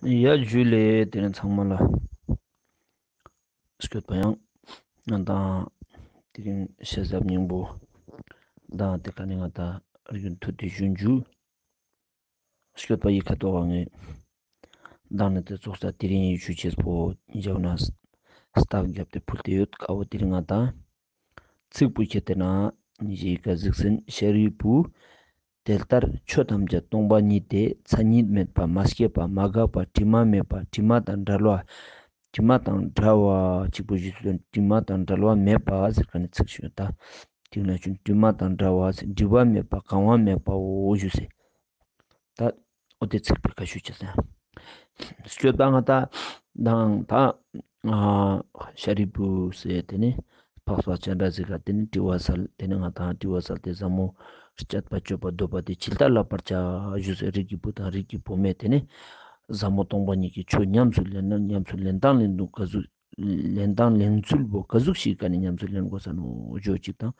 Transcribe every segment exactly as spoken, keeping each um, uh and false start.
ཡ་ཇུ་ལེ། དེ་ནས་ཚང་མ་ལ་སྐྱོད་པ་ཡང་ང་དང་དེ་རིང་ཤེས་ཟབ་སྙིང་པོ་དང་དེ་ཀ་ནས་ང་དང་རིག་མཐུད་དེ་ཞུ་འཇུ། སྐྱོད་པ་ཡི་ཁ་ཐོག་ངས་དང་ནས་དེ་ཚོགས་ས་དེ་རིང་ཡི་ཆུ་ཆེས་པོ་འཇབ་ན་སྟག་རྒྱབ་སྟེ་ཕུལ་ཏེ་ཡོད། ཀ་བོ་དེ་རིང་ང་དང་ཚིག་པོ་ཁྱེར་ཏེ་ན་ཉི་ཞིག་ག་གཟིགས་ཟིན། ཤཱ་རིའི་བུ། དེ་ལྟར་ཆོས་ཐམས་ཅད་སྟོང་པ་ཉིད་དེ། མཚན་ཉིད་མེད་པ། མ་སྐྱེས་པ། མ་འགགས་པ། དྲི་མ་མེད་པ། དྲི་མ་དང་བྲལ་བ། དྲི་མ་དང་བྲལ་བ་གཅིག་པོ་ཞུས་སོ། དྲི་མ་དང་བྲལ་བ་མེད་པ་ཟེར་ཁན་ནི་ཚིག་ཞུ་ད། དེ་ན་ཆུ་དྲི་མ་དང་བྲལ་བ་ཟེར། བྲི་བ་མེད་པ། གང་བ་མེད་པའོ་ཞུས་སེ། ད་འོ་དེ་ཚིག་པོའི་ཁ་ཞུ་ཅེས་ཟེར། སྐྱོད་པ་ང་དང་དང་ད་ཤཱ་རིའི་བུ་ཟེར་དེ་ནི་འཕགས་པ་སྤྱན་རས་གཟིགས་ཀ་དེ་ནི་དྲི་བ་སལ། དེ་ནི་ང་དང་དྲི་བ་སལ་ཏེ་ཟབ་མོ་སྤྱད་པ་སྤྱོད་པ་སྡོད་པ་དེ་ཇི་ལྟར་བསླབ་པར་བྱ་ཞུས་སེ། རིགས་ཀྱི་བུ་དང་རིགས་ཀྱི་བུ་མོས་དེ་ནི་ཟབ་མོ་སྟོང་པ་ཉིད་ཀྱི་ཆོས་ཉམས་སུ་ལེན་ན་ཉམས་སུ་ལེན་སྟངས་ལེན་ལུགས་ག་ཟུག་ལེན་སྟངས་ལེན་ཚུལ་བོ་ག་ཟུག་ཞིག་ག་ནས་ཉམས་སུ་ལེན་དགོས་ས་ནོ་ཞུ་ཅིག་དང་།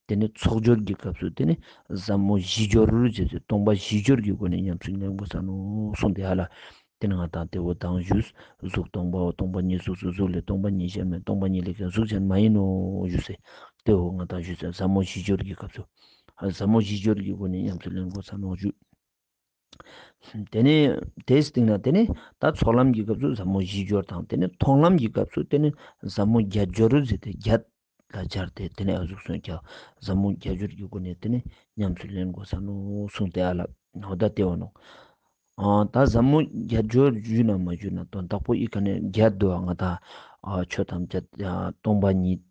དེ་ནས་ཚོགས་སྦྱོར་གྱི་སྐབས་སུ་དེ་ནས་ཟབ་མོ་བཞི་སྦྱོར་ཟེར་ཏེ་སྟོང་པ་བཞི་སྦྱོར་གྱི་སྒོ་ནས་ཉམས་སུ་ལེན་དགོས་ས་ནོ་གསུངས་ཏེ་ཧ་ལ། དེ་ནས་ང་དང་དེ་བོ་དང་ཞུས། གཟུགས་སྟོང་པའོ། སྟོང་པ་ཉིད་གཟུགས་སོ། གཟུགས་ལས་སྟོང་པ་ཉིད་གཞན་མེད། སྟོང་པ་ཉིད་ལས་ཀྱང་གཟུགས་གཞན་མ་ཡིན་ནོ་ཞུས་སེ། དེ་བོ་ང་དང་ཞུས་སེ་ཟབ་མོ་བཞི་སྦྱོར་གྱི་སྐབས་སུ་ཟབ་མོ་བཞི་སྦྱོར་གྱི་སྒོ་ནས་ཉམས་སུ་ལེན་དགོས་ས་ནོ་ཞུ། དེ་ནས་དེའི་སྟེང་ན་དེ་ནས་ད་ཚོགས་ལམ་གྱི་སྐབས་སུ་ཟབ་མོ་བཞི་སྦྱོར་དང་། དེ་ནས་མཐོང་ལམ་གྱི་སྐབས་སུ་དེ་ནས་ཟབ་མོ་བརྒྱད་སྦྱོར་ཟེར་ཏེ་བརྒྱད་ལ་སྦྱར་ཏེ་དེ་ནས་ཨ་ཟུག་གསུངས་ཀྱང་ཟབ་མོ་བརྒྱད་སྦྱོར་གྱི་སྒོ་ནས་དེ་ནས་ཉམས་སུ་ལེན་དགོས་ས་ནོ་གསུངས་ཏེ་ཨ་ལ་འོ་ད་དེ་བ་ནོ། ཨ་ད་ཟབ་མོ་བརྒྱད་སྦྱོར་ཞུས་ན་མ་ཞུས་ན་དོན་དག་པོ་ཨི་ཀ་ནས་བརྒྱད་དོ། ང་དང་ཨ་ཆོས་ཐམས་ཅད་ཨ་སྟོང་པ་ཉིད་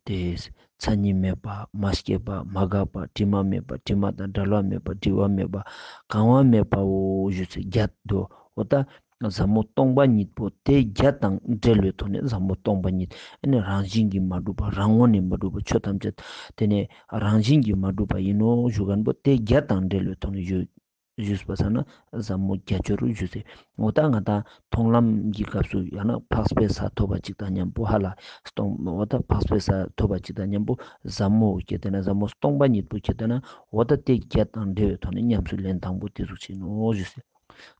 དེ། མཚན་ཉིད་མེད་པ། མ་སྐྱེས་པ། མ་འགགས་པ། དྲི་མ་མེད་པ། དྲི་མ་དང་བྲལ་བ་མེད་པ། བྲི་བ་མེད་པ། གང་བ་མེད་པའོ་ཞུས་སེ་བརྒྱད་དོ། འོ་ད་ཟབ་མོ་སྟོང་པ་ཉིད་པོ་དེ་བརྒྱད་དང་འབྲེལ་བའི་ཐོག་ནས་ཟབ་མོ་སྟོང་པ་ཉིད། ཨ་ནི་རང་བཞིན་གྱིས་མ་གྲུབ་པ། རང་ངོས་ནས་མ་གྲུབ་པ། ཆོས་ཐམས་ཅད་དེ་ནི་རང་བཞིན་གྱིས་མ་གྲུབ་པ་ཡིན་ནོ་ཞུ་མཁན་པོ་དེ་བརྒྱད་དང་འབྲེལ་བའི་ཐོག་ནས་ཞུ། ཞུས་པ་སང་ན་ཟབ་མོ་བརྒྱད་སྦྱོར་ཞུས་སེ། འོ་ད་ང་དང་མཐོང་ལམ་གྱི་སྐབས་སུ་ཡང་ན་འཕགས་པའི་ས་ཐོབ་པ་ཅིག་དང་མཉམ་པོ་ཧ་ལ་སྟོང་། འོ་ད་འཕགས་པའི་ས་ཐོབ་པ་ཅིག་དང་མཉམ་པོ་ཟབ་མོ་ཁྱེར་ཏེ་ན་ཟབ་མོ་སྟོང་པ་ཉིད་པོ་ཁྱེར་ཏེ་ན་འོ་ད་དེ་བརྒྱད་དང་འབྲེལ་བའི་ཐོག་ནས་ཉམས་སུ་ལེན་སྟངས་པོ་དེ་ཟུག་ཅིག་ནོ་ཞུས་སེ།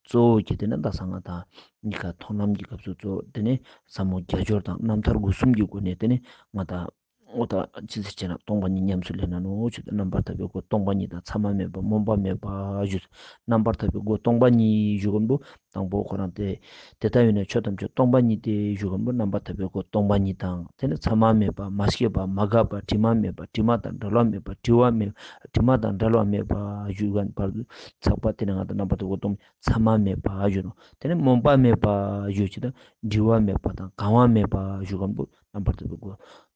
གཙོ་བོ་ཁྱེར་ཏེ་ན་ད་སང་ང་དང་གཉིས་ཀ་མཐོང་ལམ་གྱི་སྐབས་སུ་གཙོ་བོ་དེ་ནི་ཟབ་མོ་བརྒྱད་སྦྱོར་དང་རྣམ་ཐར་སྒོ་གསུམ་གྱི་སྒོ་ནས་དེ་ནི་ང་དང་འོ་ད་ཅི་ཟེར་ཅེ་ན་སྟོང་པ་ཉིད་ཉམས་སུ་ལེན་ན་ནོ་ཞུས་ཏེ། རྣམ་པར་ཐར་པའི་སྒོ་སྟོང་པ་ཉིད་དང་མཚན་མ་མེད་པ་སྨོན་པ་མེད་པ་ཞུས། རྣམ་པར་ཐར་པའི་སྒོ་སྟོང་པ་ཉིད་ཞུ་མཁན་པོ་དང་པོ་ཁོ་རང་དེ། དེ་ལྟ་བས་ན་ཆོས་ཐམས་ཅད་སྟོང་པ་ཉིད་དེ་ཞུ་མཁན་པོ་རྣམ་པར་ཐར་པའི་སྒོ་སྟོང་པ་ཉིད་དང་། དེ་ནས་མཚན་མ་མེད་པ། མ་སྐྱེས་པ། མ་འགགས་པ། དྲི་མ་མེད་པ། དྲི་མ་དང་བྲལ་བ་མེད་པ། བྲི་བ་མེད། དྲི་མ་དང་བྲལ་བ་མེད་པ་ཞུ་མཁན་བར་དུ་ཚགས་པ་དེ་ནས་ང་དང་རྣམ་པར་ཐར་པའི་སྒོ་སྟོང་མཚན་མ་མེད་པ་ཞུ་ནོ། དེ་ནས་སྨོན་པ་མེད་པ་ཞུ་ཅིག་དང་བྲི་བ་མེད་པ་དང་གང་བ་མེད་པ་ཞུ་མཁན་པོ་རྣམ་པར་ཐར་པའི་སྒོ།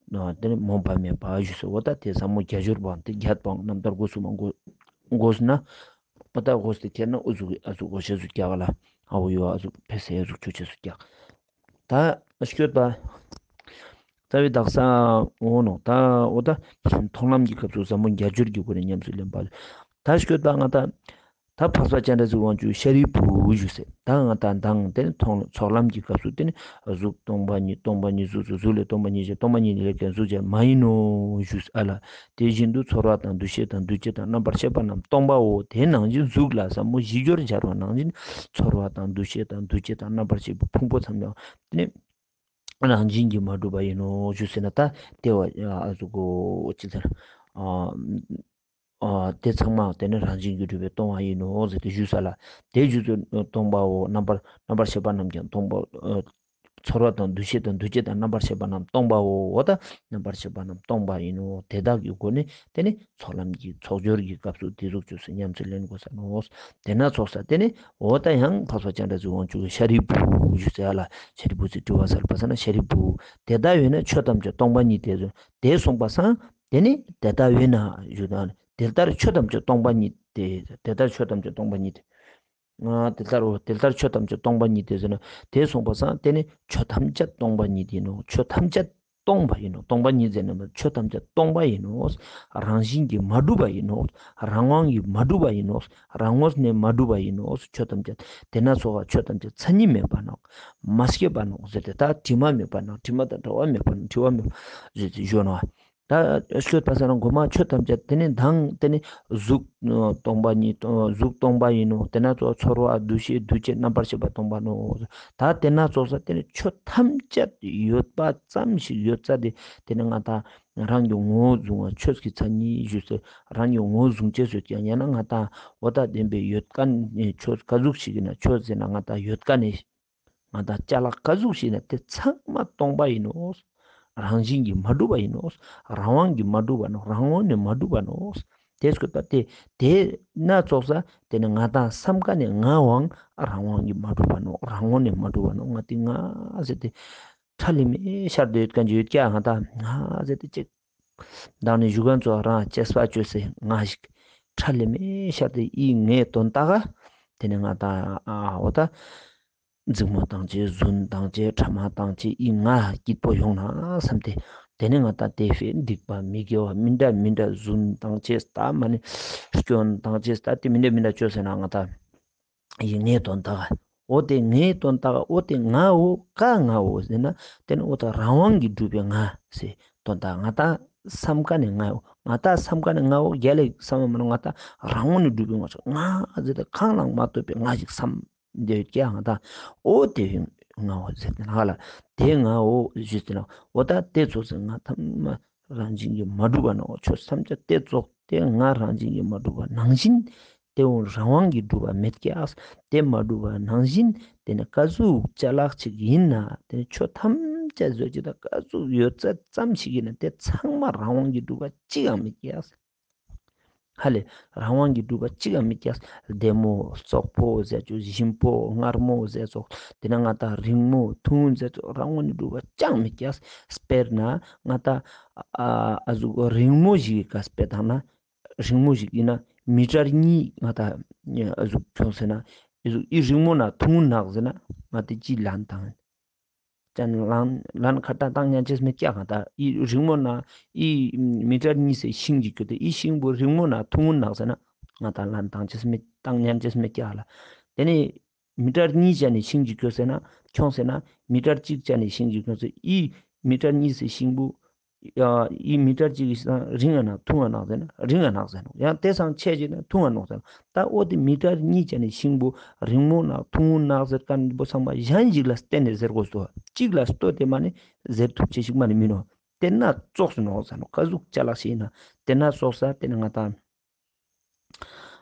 དེ་ནས་སྨོན་པ་མེད་པ་ཞུས་སོ། འོ་ད་དེ་ཟབ་མོ་བརྒྱད་སྦྱོར་པོའང་དེ་བརྒྱད་པོའང་རྣམ་ཐར་སྒོ་གསུམ་སྒོ་སྒོ་ན། འོ་ད་སྒོ་སྟེ་ཁྱེར་ན་འུ་ཟུག་ཨ་ཟུག་སྒོ་ཤེས་སུ་རྒྱག་ལ། ཨ་འོ་ཡོ་ཨ་ཟུག་ཕེ་སེ་ཨ་ཟུག་ཆུ་ཆེ་སུ་རྒྱག་ད་སྐྱོད་པ། རྩ་བའི་དག་ས་འོ་ནོ། ད་འོ་ད་མཐོང་ལམ་གྱི་སྐབས་སུ་ཟབ་མོ་བརྒྱད་སྦྱོར་གྱི་སྒོ་ནས་ཉམས་སུ་ལེན་པ། ད་སྐྱོད་པ་ང་ད། ད་འཕགས་པ་སྤྱན་རས་གཟིགས་དབང་ཕྱུག་ཤཱ་རིའི་བུ་ཞུས་སེ། ད་ང་ད་མདང་དེ་ནི་མཐོང་ཚོགས་ལམ་གྱི་སྐབས་སུ་དེ་ནི་གཟུགས་སྟོང་པ་ཉིད། སྟོང་པ་ཉིད་གཟུགས་སོ། གཟུགས་ལས་སྟོང་པ་ཉིད་གཞན། སྟོང་པ་ཉིད་ལས་ཀྱང་གཟུགས་གཞན་མ་ཡིན་ནོ་ཞུས་ཨ་ལ། དེ་བཞིན་དུ་ཚོར་བ་དང་འདུ་ཤེས་དང་འདུ་བྱེད་དང་རྣམ་པར་ཤེས་པ་རྣམས་སྟོང་པའོ། དེ་ནང་བཞིན་གཟུགས་ལ་ཟབ་མོ་བཞི་སྦྱོར་སྦྱར་བ་ནང་བཞིན་ཚོར་བ་དང་འདུ་ཤེས་དང་འདུ་བྱེད་དང་རྣམ་པར་ཤེས་པའི་ཕུང་པོ་ཚང་མ་དེ་ནི་རང་བཞིན་གྱིས་མ་གྲུབ་པ་ཡིན་ནོ་ཞུས་ཟེར་ན། ད་དེ་བ་ཨ་ཟུག་གོ་ཅི་ཟེར་ཨ། ཨ་དེ་ཚང་མ་དེ་ནི་རང་བཞིན་གྱིས་གྲུབ་པའི་སྟོང་པ་ཡིན་ནོ་ཟེར་ཏེ་ཞུས་ས་ལ། དེ་རྗེས་སུ་སྟོང་པའོ། རྣམ་པར་རྣམ་པར་ཤེས་པ་རྣམས་ཀྱང་སྟོང་པ། ཨ་ཚོར་བ་དང་འདུ་ཤེས་དང་འདུ་བྱེད་དང་རྣམ་པར་ཤེས་པ་རྣམས་སྟོང་པའོ། འོ་ད་རྣམ་པར་ཤེས་པ་རྣམས་སྟོང་པ་ཡིན་ནོ། དེ་དག་གི་སྒོ་ནས་དེ་ནི་ཚོགས་ལམ་གྱི་ཚོགས་སྦྱོར་གྱི་སྐབས་སུ་དེ་ཟུག་ཅོས་སེ་ཉམས་སུ་ལེན་དགོས་ས་ནོ། དེ་ན་ཚོགས་ས་དེ་ནི་འོ་ད་ཡང་འཕགས་པ་སྤྱན་རས་གཟིགས་དབང་ཕྱུག་གི་ཤཱ་རིའི་བུ་ཞུས་ས་ལ། ཤཱ་རིའི་བུ་ཟེར་དྲི་བ་སལ་པ་ས་ན་ཤཱ་རིའི་བུ། དེ་ལྟ་བས་ན་ཆོས་ཐམས་ཅད་སྟོང་པ་ཉིད་དེ་ཟེར། དེ་གསུངས་པ་སང་དེ་ནི་དེ་ལྟ་བས་ན་ཞུ་ན། དེ་ལྟར་ཆོས་ཐམས་ཅད་སྟོང་པ་ཉིད་དེ། དེ་ལྟར་ཆོས་ཐམས་ཅད་སྟོང་པ་ཉིད་དེ། ང་དེ་ལྟར་འོ་དེ་ལྟར་ཆོས་ཐམས་ཅད་སྟོང་པ་ཉིད་དེ་ཟེར་ན། དེ་གསུངས་པ་སང་དེ་ནི་ཆོས་ཐམས་ཅད་སྟོང་པ་ཉིད་ཡིན་ནོ། ཆོས་ཐམས་ཅད་སྟོང་པ་ཡིན་ནོ། སྟོང་པ་ཉིད་ཟེར་ན་ཆོས་ཐམས་ཅད་སྟོང་པ་ཡིན་ནོ། རང་བཞིན་གྱིས་མ་གྲུབ་པ་ཡིན་ནོ། རང་དབང་གིས་མ་གྲུབ་པ་ཡིན་ནོ། རང་ངོས་ནས་མ་གྲུབ་པ་ཡིན་ནོ། ཆོས་ཐམས་ཅད་དེ་ན་ཚོགས་ཆོས་ཐམས་ཅད་མཚན་ཉིད་མེད་པ་ནོ། མ་སྐྱེས་པ་ནོ་ཟེར་ཏེ། ད་དྲི་མ་མེད་པ་ནོ། དྲི་མ་དང་བྲལ་བ་མེད་པ་ནོ། བྲི་བ་མེད་པ་ཟེར་ཏེ་ཞུ་ནོ། ད་སྐྱོད་པ་ས་ན་གོ་མ་ཆོས་ཐམས་ཅད་དེ་ནི་མདང་དེ་ནི་གཟུགས་སྟོང་པ་ཉིད་གཟུགས་སྟོང་པ་ཡིན་ནོ། དེ་ན་ཙོགས་ཚོར་བ་འདུ་ཤེས་འདུ་བྱེད་རྣམ་པར་ཤེས་པ་སྟོང་པ་ནོ། ད་དེ་ན་ཙོགས་ས་དེ་ནི་ཆོས་ཐམས་ཅད་ཡོད་པ་ཙམ་ཞིག་ཡོད་ས་དེ་དེ་ནི་ང་ད་རང་གི་ངོ་བོ་བཟུང་བ་ཆོས་ཀྱི་མཚན་ཉིད་ཞུས་ཏེ་རང་གི་ངོ་བོ་བཟུང་ཅེས་ཡོད་ཀྱང་ཡང་ན་ང་ད་འོ་ད་བདེན་པའི་ཡོད་མཁན་ནི་ཆོས་ག་ཟུག་ཞིག་ཡིན་ན་ཆོས་ཟེར་ན་ང་ད་ཡོད་མཁན་ནི་ང་ད་ཅ་ལག་ག་ཟུག་ཞིག་ཡིན་ན་དེ་ཚང་མ་སྟོང་པ་ཡིན་ནོ། རང་བཞིན་གྱིས་མ་གྲུབ་པ་ཡིན་ནོ། རང་དབང་གིས་མ་གྲུབ་པ་ནོ། རང་ངོས་ནས་མ་གྲུབ་པ་ནོ། དེ་སྐོར་ད་དེ་དེ་ན་ཙོགས་ས་དེ་ནི་ང་ད་བསམ་མཁན་ནི་ང་བོའང་རང་དབང་གིས་མ་གྲུབ་པ་ནོ། རང་ངོས་ནས་མ་གྲུབ་པ་ནོ། ང་དེ་ང་ཟེར་ཏེ་ཁྲ་ལི་མེ་ཤར་ཏེ་ཡོད་མཁན་ཅིག་ཡོད་ཀྱང་ང་ད་ང་ཟེར་ཏེ་ཅིག་མདང་ནི་ཞུ་མཁན་ཙོགས་རང་དཔྱད་པ་བཅོས་སེ་ང་ཞིག་ཁྲ་ལི་མེ་ཤར་ཏེ་ཨི་ངའི་དོན་དག་ག་དེ་ནི་ང་ད་ཨ་འོ་ད་འཛིང་མོ་བཏང་ཅེས་རྫུན་བཏང་ཅེས་ཕྲ་མ་བཏང་ཅེས་ཨི་ང་སྐྱིད་པོ་ཡོང་ན་བསམ་སྟེ་དེ་ནི་ང་ད་དེ་ཕི་སྡིག་པ་མི་དགེ་བ་མི་འདྲ་མི་འདྲ་རྫུན་བཏང་ཅེས་ད་མ་ནི་སྐྱོན་བཏང་ཅེས་ད་དེ་མི་འདྲ་མི་འདྲ་བཅོས་སེ་ན་ང་ད་ཨི་ངའི་དོན་དག་ག་འོ་དེ་ངའི་དོན་དག་ག་འོ་དེ་ང་འོ་ག་ང་འོ་ཟེར་ན་དེ་ནི་འོ་ད་རང་དབང་གིས་གྲུབ་པའི་ང་ཟེར་དོན་དག་ང་ད་བསམ་མཁན་ནི་ང་འོ་ང་ད་བསམ་མཁན་ནི་ང་འོ་རྒྱལ་ལ་བསམ་མ་མ་ནོ་ང་ད་རང་དབང་ནས་གྲུབ་པའི་ང་ཞིག་ང་ཟེར་ཏེ་གང་ལའང་མ་ལྟོས་པའི་ང་ཞིག་བསམ་འདོད་ཀྱང་ང་ད་འོ་དེ་ང་འོ་ཟེར་ཏེ་ན་ཧ་ལ་དེ་ང་འོ་ཞུས་ཏེ་ན་འོ་ད་དེ་ཙོགས་སེ་ང་ཐམས་རང་བཞིན་གྱིས་མ་གྲུབ་པ་ནོ། ཆོས་ཐམས་ཅད་དེ་ཙོགས་དེ་ང་རང་བཞིན་གྱིས་མ་གྲུབ་པ་ནང་བཞིན་དེ་འོ་རང་དབང་གིས་གྲུབ་པ་མེད་ཀྱག་དེ་མ་གྲུབ་པ་ནང་བཞིན་དེ་ནི་ག་ཟུག་ཅ་ལག་ཅིག་ཡིན་ན་དེ་ནི་ཆོས་ཐམས་ཅད་བཟོ་ཅིག་དང་ག་ཟུག་ཡོད་ཚད་ཙམ་ཞིག་ཡིན་ན་དེ་ཚང་མ་རང་དབང་གིས་གྲུབ་པ་གཅིག་ཡང་མེད་ཀྱག་ཧ་ལས་རང་དབང་གིས་གྲུབ་པ་གཅིག་ཡང་མེད་ཀྱག་ལྡེ་མོ་ཙོག་པོ་ཟེར་ཅོག་ཞིམ་པོ་མངར་མོ་ཟེར་ཙོག་དེ་ན་ང་ད་རིང་མོ་ཐུང་ངུ་ཟེར་ཙོག་རང་དབང་གིས་གྲུབ་པ་ཅང་མེད་ཀྱག་དཔེར་ན་ང་ད་ཨ་ཨ་ཟུག་རིང་མོ་ཞིག་གི་ཀ་དཔེ་བཏང་ན་རིང་མོ་ཞིག་ཡིན་ན་མི་ཊར་གཉིས་ང་ད་ཨ་ཟུག་ཁྱོང་ཟེར་ན་ཨི་ཟུག་ཨི་རིང་མོ་ན་ཐུང་ངུ་ནག་ཟེར་ན་ང་དེ་ཅི་ལན་བཏང་ཡིན། ཅན་ལན་ལན་ཁ་ཏ་བཏང་ཉན་ཅེས་མེད་ཀྱག་ང་ད་ཨི་རིང་མོ་ན་ཨི་མི་ཊར་གཉིས་སི་ཤིང་ཅིག་གྱུར་ཏེ་ཨི་ཤིང་བོ་རིང་མོ་ན་ཐུང་ངུ་ནག་ཟེར་ན་ང་ད་ལན་བཏང་ཅེས་མེད་བཏང་ཉན་ཅེས་མེད་ཀྱག་ལ། དེ་ནས་མི་ཊར་གཉིས་ཅན་ནི་ཤིང་ཅིག་ཁྱོང་ཟེར་ན་ཁྱོང་ཟེར་ན་མི་ཊར་གཅིག་ཅན་ནི་ཤིང་ཅིག་ཁྱོང་ཟེར་ཨི་མི་ཊར་གཉིས་སི་ཤིང་བོ་ཡ་ཨི་མི་ཊར་གཅིག་གི་སང་རིང་ང་ནག་ཐུང་ང་ནག་ཟེར་ན་རིང་ང་ནག་ཟེར་ནོག་ཡང་དེ་སང་ཆེ་ཅིག་ན་ཐུང་ང་ནོག་ཟེར་ནོག་ད་འོ་དེ་མི་ཊར་གཉིས་ཅན་ནི་ཤིང་བོ་རིང་མོ་ནག་ཐུང་ངུ་ནག་ཟེར་མཁན་བོ་ཚང་མ་གཞན་ཞིག་ལ་བརྟེན་ནས་ཟེར་དགོས་སོ། གཅིག་ལ་ལྟོས་ཏེ་མ་ནི་ཟེར་ཐུབ་ཅེས་ཤིག་མ་ནི་མིན་ནོག་དེ་ན་ཙོགས་སུ་ནོག་ཟེར་ནོག་ག་ཟུག་ཅ་ལག་ཞིག་ཡིན་ན་དེ་ན་ཙོགས་ས་དེ་ནི་ང་ད་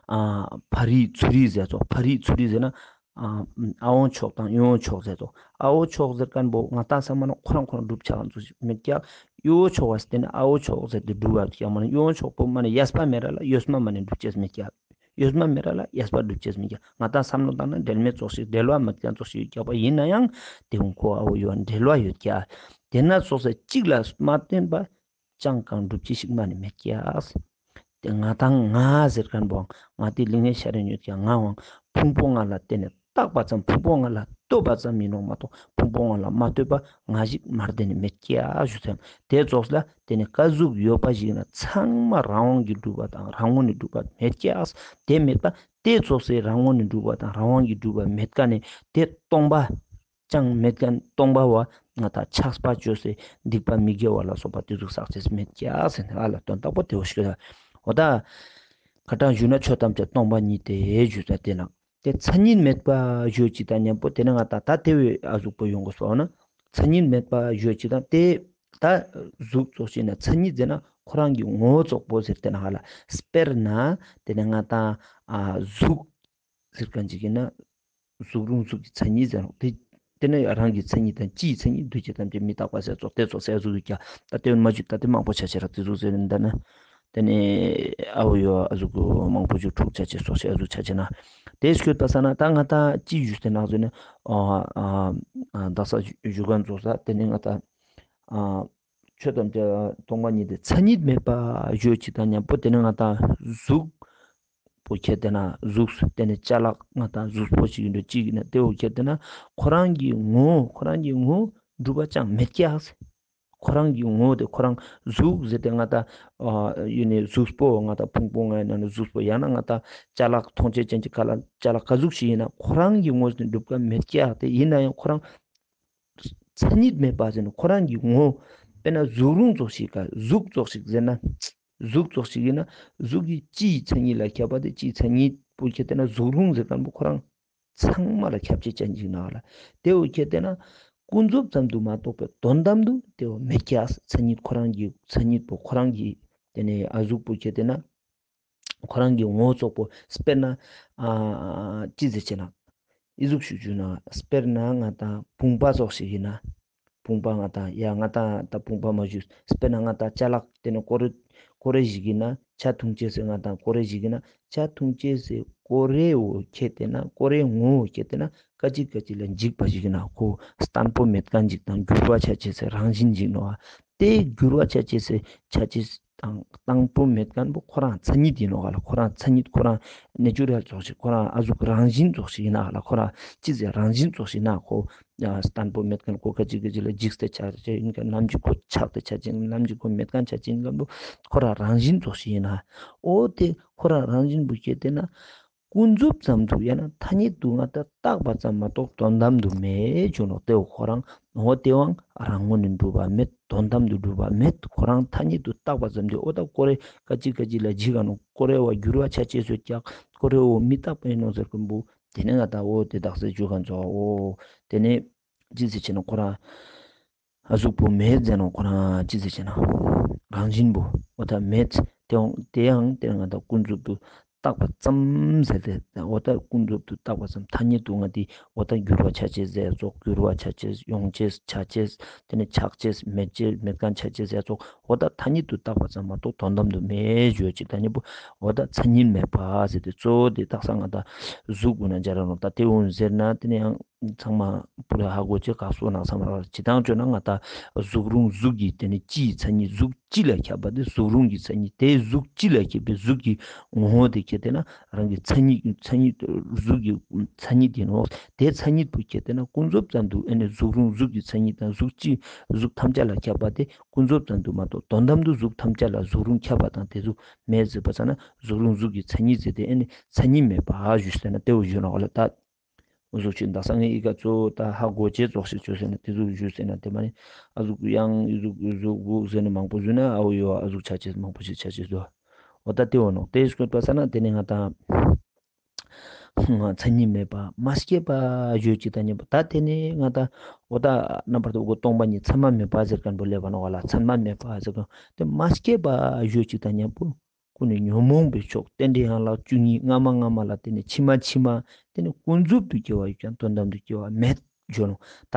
ཨ་ཕ་རི་ཚུ་རི་ཟེར་ཙོག་ཕ་རི་ཚུ་རི་ཟེར་ན་ཨ་ཨ་བོ་ཕྱོགས་དང་ཡོ་བོ་ཕྱོགས་ཟེར་ཙོག་ཨ་བོ་ཕྱོགས་ཟེར་མཁན་བོ་ང་ད་བསམ་མ་ནོ་ཁོ་རང་ཁོ་རང་སྒྲུབ་ཆ་ག་ཙོགས་ཤིག་མེད་ཀྱག་ཡོ་བོ་ཕྱོགས་བ་སྟེ་ནི་ཨ་བོ་ཕྱོགས་ཟེར་ཏེ་སྒྲུབ་པ་ཀྱག་མ་ནི་ཡོ་བོ་ཕྱོགས་པོ་མ་ནི་ཡས་པ་མེད་ར་ལ་ཡོད་མ་མ་ནི་སྒྲུབ་ཅེས་མེད་ཀྱག་ཡོད་མ་མེད་ར་ལ་ཡས་པ་སྒྲུབ་ཅེས་མེད་ཀྱག་ང་ད་བསམ་བློ་བཏང་ན་འབྲེལ་མེད་ཙོགས་ཤིག་འབྲེལ་བ་མེད་མཁན་ཙོགས་ཤིག་ཡོད་ཀྱག་པ་ཡིན་ན་ཡང་དེ་བོ་ཁོ་ཨ་བོ་ཡོད་འབྲེལ་བ་ཡོད་ཀྱག་དེ་ན་ཙོགས་ས་གཅིག་ལ་མ་བརྟེན་པ་ཅང་གང་སྒྲུབ་ཅེས་ཤིག་མ་ནི་མེད་ཀྱག་དེ་ང་དང་ང་ཟེར་མཁན་བོ་ང་དེ་ལིང་ངེ་ཤ་རེ་ཉོས་ཀྱག་ང་བོ་ཕུང་པོ་ལྔ་ལ་བརྟེན་ནས་བཏགས་པ་ཙམ་ཕུང་པོ་ལྔ་ལ་ལྟོས་པ་ཙམ་ཡིན་ནོག་མ་གཏོགས་ཕུང་པོ་ལྔ་ལ་མ་ལྟོས་པ་ང་ཞིག་མ་བརྟེན་ནས་མེད་ཀྱག་ཞུ་ཚན། དེ་ཙོགས་ལ་དེ་ནི་ག་ཟུག་ཡོད་པ་ཞིག་ན་ཚང་མ་རང་དབང་གིས་གྲུབ་པ་དང་རང་ངོས་ནས་གྲུབ་པ་མེད་ཀྱག་དེ་མེད་པ་དེ་ཙོགས་སེ་རང་ངོས་ནས་གྲུབ་པ་དང་རང་དབང་གིས་གྲུབ་པ་མེད་མཁན་ནི་དེ་སྟོང་པ་ཅང་མེད་མཁན་སྟོང་པ་བོ་ང་ད་ཆགས་པ་བཅོས་སེ་སྡིག་པ་མི་དགེ་བ་ལ་སོགས་པ་དེ་ཟུག་བསགས་ཅེས་མེད་ཀྱག་ཟེར་ནས་ཨ་ལ་དོན་དག་པོ་དེ་བོ་ཞིག་ལ། འོ་ད་ཁ་ཏ་ཞུ་ན་ཆོས་ཐམས་ཅད་སྟོང་པ་ཉིད་དེ་ཞུ་ས་དེ་ན་དེ་མཚན་ཉིད་མེད་པ་ཞུ་ཅིག་དང་མཉམ་པོ་དེ་ནི་ང་ད་ད་དེ་བོའི་ཨ་ཟུག་པོ་ཡོང་དགོས་སོ་ན་མཚན་ཉིད་མེད་པ་ཞུ་ཅིག་དང་དེ་ད་ཟུག་ཙོགས་ཤིག་ན་མཚན་ཉིད་ཟེར་ན་ཁོ་རང་གི་ངོ་བོ་ཙོགས་པོ་ཟེར་དེ་ན་ཧ་ལ་དཔེར་ན་དེ་ནི་ང་ད་ཨ་ཟུག་ཟེར་མཁན་ཅིག་ཡིན་ན་གཟུགས་རུང་གཟུགས་ཀྱི་མཚན་ཉིད་ཟེར་རོ། དེ་དེ་ནི་རང་གི་མཚན་ཉིད་དང་སྤྱིའི་མཚན་ཉིད་འདུས་བྱས་ཐམས་ཅད་མི་རྟག་པ་ཟེར་ཙོགས་དེ་ཙོགས་ཟེར་ཟུག་ཡོད་ཀྱག་ད་དེ་མ་བཅུ་ད་དེ་མང་པོ་ཆ་ཆེ་ར་དེ་ཟུག་ཟེར་འདི་ན་དེ་ནི་ཨ་བོ་ཡོ་ཨ་ཟུག་མང་པོ་ཞིག་འཁྲུག་ཆ་ཆེ་ཙོགས་ཟེར་ཨ་ཟུག་ཆ་ཆེ་ན་དེ་སྐྱོད་པ་ས་ན་ད་ང་ད་ཅི་ཞུས་ཏེ་ནག་ཟེར་ན་ཨ་ཨ་ཨ་དག་ས་ཞུ་མཁན་ཙོགས་ས་དེ་ནི་ང་ད་ཨ་ཆོས་ཐམས་ཅད་སྟོང་པ་ཉིད་དེ་མཚན་ཉིད་མེད་པ་ཞུ་ཅིག་དང་མཉམ་པོ་དེ་ནི་ང་ད་གཟུགས་པོ་ཁྱེར་ཏེ་ན་གཟུགས་སུ་བརྟེན་ནས་ཅ་ལག་ང་དང་གཟུགས་པོ་ཞིག་ཡིན་འགྲོ་གཅིག་ཡིན་ན་དེ་བོ་ཁྱེར་ཏེ་ན་ཁོ་རང་གི་ངོ་བོ་ཁོ་རང་གི་ངོ་བོ་འགྲུབ་པ་ཅང་མེད་ཀྱག་ཁོ་རང་གི་ངོ་བོ་དེ་ཁོ་རང་གཟུགས་ཟེར་ཏེ་ང་དང་ཡིན་ནས་གཟུགས་པོ་ང་དང་ཕུང་པོ་ལྔའི་ནང་ནས་གཟུགས་པོ་ཡང་ན་ང་དང་ཅ་ལག་མཐོང་ཆོས་ཅན་གྱི་ཁ་ལ་ཅ་ལག་ག་ཟུག་ཞིག་ཡིན་ན་ཁོ་རང་གི་ངོ་བོ་དེ་འགྲུབ་ཀ་མེད་ཀྱག་དེ་ཡིན་ན་ཡང་ཁོ་རང་མཚན་ཉིད་མེད་པ་ཟེར་ན་ཁོ་རང་གི་ངོ་བོ་ དཔེར་ན་གཟུགས་རུང་ཙོགས་ཤིག་ག་གཟུགས་ཙོགས་ཤིག་ཟེར་ན། གཟུགས་ཙོགས་ཤིག་ཡིན་ན་གཟུགས་ཀྱི་སྤྱིའི་མཚན་ཉིད་ལ་ཁྱབ་པ་དེ་སྤྱིའི་མཚན་ཉིད་པོ་ཁྱེར་ཏེ་ན་གཟུགས་རུང་ཟེར་མཁན་པོ་ཁོ་རང་ཚང་མ་ལ་ཁྱབ་ཆེ་ཅན་ཅིག་ན་ལ། དེ་བོ་ཁྱེར་ཏེ་ན་ཀུན་རྫོབ་ཙམ་དུ་མ་གཏོགས་པའི་དོན་དམ་དུ་དེ་བོ་མེད་ཀྱག། མཚན་ཉིད་ཁོ་རང་གི་མཚན་ཉིད་པོ་ཁོ་རང་གི་དེ་ནས་ཨ་གཟུགས་པོ་ཁྱེར་ཏེ་ན་ཁོ་རང་གི་ངོ་བོ་ཙོགས་པོ་དཔེར་ན་ཨ་ཅི་ཟེར་ཆེ་ན། ཨི་ཟུག་ཞུ་རྒྱུ་ན་དཔེར་ན་ང་དང་བུམ་པ་ཙོགས་ཤིག་ཡིན་ན། བུམ་པ་ང་དང་ཡ་ང་དང་ད་བུམ་པ་མ་ཞུ། དཔེར་ན་ང་དང་ཅ་ལག་དེ་ནི་ཀོ་རེ་ཀོ་རེ་ཞིག་ཡིན་ན་ཆ་འཐུང་ཅེས་སི་ང་དང་ཀོ་རེ་ཞིག་ཡིན་ན་ཆ་འཐུང་ཅེས་སི་ཀོ་རེ་བོ་ཁྱེར་ཏེ་ན་ཀོ་རེ་ངོ་བོ་ཁྱེར་ཏེ་ན་ཀ་ཅིག་ཀ་ཅིག་ལ་འཇིག་པ་ཞིག་ཡིན་ན་ཁོ་བརྟན་པོ་མེད་མཁན་ཅིག་དང་འགྱུར་བ་ཆ་ཅེས་སི་རང་བཞིན་ཅིག་ནོག། དེ་འགྱུར་བ་ཆ་ཅེས་སི་ཆ་ཅེས་དང་བརྟན་པོ་མེད་མཁན་པོ་ཁོ་རང་མཚན་ཉིད་ཡིན་ནོག་ལ། ཁོ་རང་མཚན་ཉིད་ཁོ་རང་ནེ་ཅུ་རལ་ཙོགས་ཤིག་ཁོ་རང་ཨ་གཟུགས་རང་བཞིན་ཙོགས་ཤིག་ཡིན་ན་ལ། ཁོ་རང་ཅི་ཟེར་རང་བཞིན་ཙོགས་ཤིག་ཡིན་ན་ཁོ་ཡ་བརྟན་པོ་མེད་མཁན་ཁོ་ཁ་ཅིག་ཁ་ཅིག་ལ་འཇིགས་ཏེ་ཆ་ཅེས་ཡིན་མཁན་ནམ་ཅིག་ཁོ་ཆགས་ཏེ་ཆ་ཅེས་ནམ་ཅིག་ཁོ་མེད་མཁན་ཆ་ཅེས་ཡིན་མཁན་པོ་ཁོ་རང་རང་བཞིན་ཙོགས་ཤིག་ཡིན་ན། འོ་དེ་ཁོ་རང་རང་བཞིན་པོ་ཁྱེར་ཏེ་ན་ཀུན་རྫོབ་ཙམ་དུ་ཡང་ན་ཐ་སྙད་དུ་ང་དང་བཏགས་པ་ཙམ་མ་གཏོགས་དོན་དམ་དུ་མེད་ཅོ་ནོག། དེ་བོ་ཁོ་རང་འོ་དེ་བོའང་རང་ངོས་ནས་གྲུབ་པ་མེད། དོན་དམ་དུ་གྲུབ་པ་མེད། ཁོ་རང་ཐ་སྙད་དུ་བཏགས་པ་ཙམ་དུ་འོ་ད་ཀོ་རེ་ཀ་ཅིག་ཀ་ཅིག་ལ་འཇིག་ག་ནོག། ཀོ་རེ་བོ་འགྱུར་བ་ཆ་ཅེས་སོ་ཀྱག། ཀོ་རེ་བོ་མི་རྟག་པ་ཡིན་ནོག་ཟེར་མཁན་པོ་དེ་ནས་ང་དང་འོ་དེ་དག་ས་འཇུག་ག་ཙོགས་འོ་དེ་ནས་ཅི་ཟེར་ཆེ་ན་ཁོ་རང་ཨ་གཟུགས་པོ་མེད་ཟེར་ནོག། ཁོ་རང་ཅི་ཟེར་ཆེ་ན་རང་བཞིན་པོ་འོ་ད་མེད། དེའང་དེའང་དེ་ང་དང་ཀུན་རྫོབ་ཏུ་བཏགས་པ་ཙམ་ཟེར་ཏེ་འོ་ད་ཀུན་རྫོབ་ཏུ་བཏགས་པ་ཙམ་ཐ་སྙད་དུ་ང་དེ་འོ་ད་འགྱུར་བ་ཆ་ཅེས་ཟེར་ཙོགས་འགྱུར་བ་ཆ་ཅེས་ཡོང་ཅེས་ཆ་ཅེས་དེ་ནས་ཆགས་ཅེས་མེད་ཅེས་མེད་མཁན་ཆ་ཅེས་ཟེར་ཙོགས་འོ་ད་ཐ་སྙད་དུ་བཏགས་པ་ཙམ་མ་གཏོགས་དོན་དམ་དུ་མེད་ཞུ་ཅིག་ཐ་སྙད་པོ་འོ་ད་མཚན་ཉིད་མེད་པ་ཟེར་ཏེ་གཙོ་བོ་དེ་བཏགས་ས་ང་དང་གཟུགས་དགོས་ན་སྦྱར་ར་ནོག། ད་དེ་འོ་ཟེར་ན་དེ་ནས་ཡང་ཚང་མ་པུ་ར་ཧ་གོ་ཅེས་ཁག་སོ་ནག་ཚང་མ་ར་ཅི་དང་ཅོ་ན་ང་དང་གཟུགས་རུང་གཟུགས་ཀྱི་དེ་ནས་སྤྱིའི་མཚན་ཉིད་གཟུགས་སྤྱི་ལ་ཁྱབ་པ་དེ་གཟུགས་རུང་གི་མཚན་ཉིད་དེ་གཟུགས་སྤྱི་ལ་ཁྱབ་པའི་གཟུགས་ཀྱི་ངོ་བོ་དེ་ཁྱེར་ཏེ་ན་རང་གི་མཚན་ཉིད་མཚན་ཉིད་གཟུགས་ཀྱི་མཚན་ཉིད་ཡིན་ནོག། དེ་མཚན་ཉིད་པོ་ཁྱེར་ཏེ་ན་ཀུན་རྫོབ་ཙམ་དུ་ཨེ་ནི་གཟུགས་རུང་གཟུགས་ཀྱི་མཚན་ཉིད་དང་གཟུགས་སྤྱི་གཟུགས་ཐམས་ཅད་ལ་ཁྱབ་པ་དེ་ཀུན་རྫོབ་ཙམ་དུ་མ་གཏོགས་དོན་དམ་དུ་གཟུགས་ཐམས་ཅད་ལ་གཟུགས་རུང་ཁྱབ་པ་དང་དེ་ཟུག་མེད་ཟེར་པ་ཙ་ན་གཟུགས་རུང་གཟུགས་ཀྱི་མཚན་ཉིད་ཟེར་ཏེ་ཨེ་ནི་མཚན་ཉིད་མེད་པ་ཞུས་ཟེར་ན་དེ་བོ་ཞུ་ནོག་ལ། ད་འོ་ཟུག་ཅིག་ད་སང་ངེ་ཨི་ཀ་གཙོ་བོ་ད་ཧ་གོ་ཅེས་ཙོགས་ཤིག་ཅོས་ཟེར་ན་དེ་ཟུག་ཞུས་ཟེར་ན་དེ་མ་ནི་ཨ་ཟུག་ཡང་ཨི་ཟུག་ཨི་ཟུག་གུག་ཟེར་ནི་མང་པོ་ཞུས་ན་ཨ་བོ་ཡོ་ཨ་ཟུག་ཆ་ཅེས་མང་པོ་ཞིག་ཆ་ཅེས་དོ། འོ་ད་དེ་བོ་ནོག། དེ་ཞུས་པ་ས་ན་དེ་ནི་ང་དང་མཚན་ཉིད་མེད་པ་མ་སྐྱེས་པ་ཞུ་ཅིག་དང་མཉམ་པོ་ད་དེ་ནི་ང་དང་འོ་ད་རྣམ་པར་དག་པ་སྟོང་པ་ཉིད་མཚན་མ་མེད་པ་ཟེར་མཁན་པོ་སླེབས་པ་ནོག་ལ། མཚན་མ་མེད་པ་ཟེར་མཁན་དེ་མ་སྐྱེས་པ་ཞུ་ཅིག་དང་མཉམ་པོ་ཀུན་ནས་ཉོན་མོངས་པའི་ཕྱོགས་རྟེན་འབྲེལ་ཡན་ལག་བཅུ་གཉིས་སྔ་མ་སྔ་མ་ལ་དེ་ནས་ཕྱི་མ་ཕྱི་མ་དེ་ནས་ཀུན་རྫོབ་ཏུ་སྐྱེ་བ་ཡོད་ཀྱང་དོན་དམ་དུ་སྐྱེ་བ་མེད་ཞུ་ནོག། ད་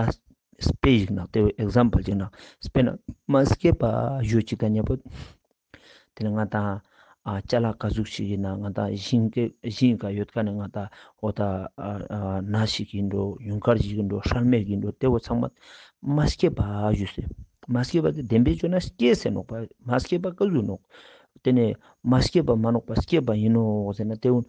དཔེ་ཞིག་ན་དེ་བོ་ཨེག་ཛམ་པལ་ཞིག་ན་དཔེར་ན་མ་སྐྱེས་པ་ཞུ་ཅིག་དང་མཉམ་པོ་དེ་ནས་ང་དང་ཨ་ཅ་ལག་ག་ཟུག་ཞིག་ཡིན་ན་ང་དང་ཞིང་གི་ཞིང་ག་ཡོད་མཁན་ནི་ང་དང་འོ་ད་ཨ་ཨ་ནས་ཞིག་ཡིན་འགྲོ་ཡུངས་ཀར་ཞིག་ཡིན་འགྲོ་ཧྲལ་མེད་ཡིན་འགྲོ་དེ་བོ་ཚང་མ་མ་སྐྱེས་པ་ཞུས་ཟེར། མ་སྐྱེས་པ་དེ་བདེན་པའི་ཆོས་ན་སྐྱེས་ཟེར་ནོག་པ། མ་སྐྱེས་པ་ག་ཟུག་ནོག། དེ་ནས་མ་སྐྱེས་པ་མ་ནོག་པ་སྐྱེས་པ་ཡིན་ནོག་ཟེར་ན་དེ་བོ་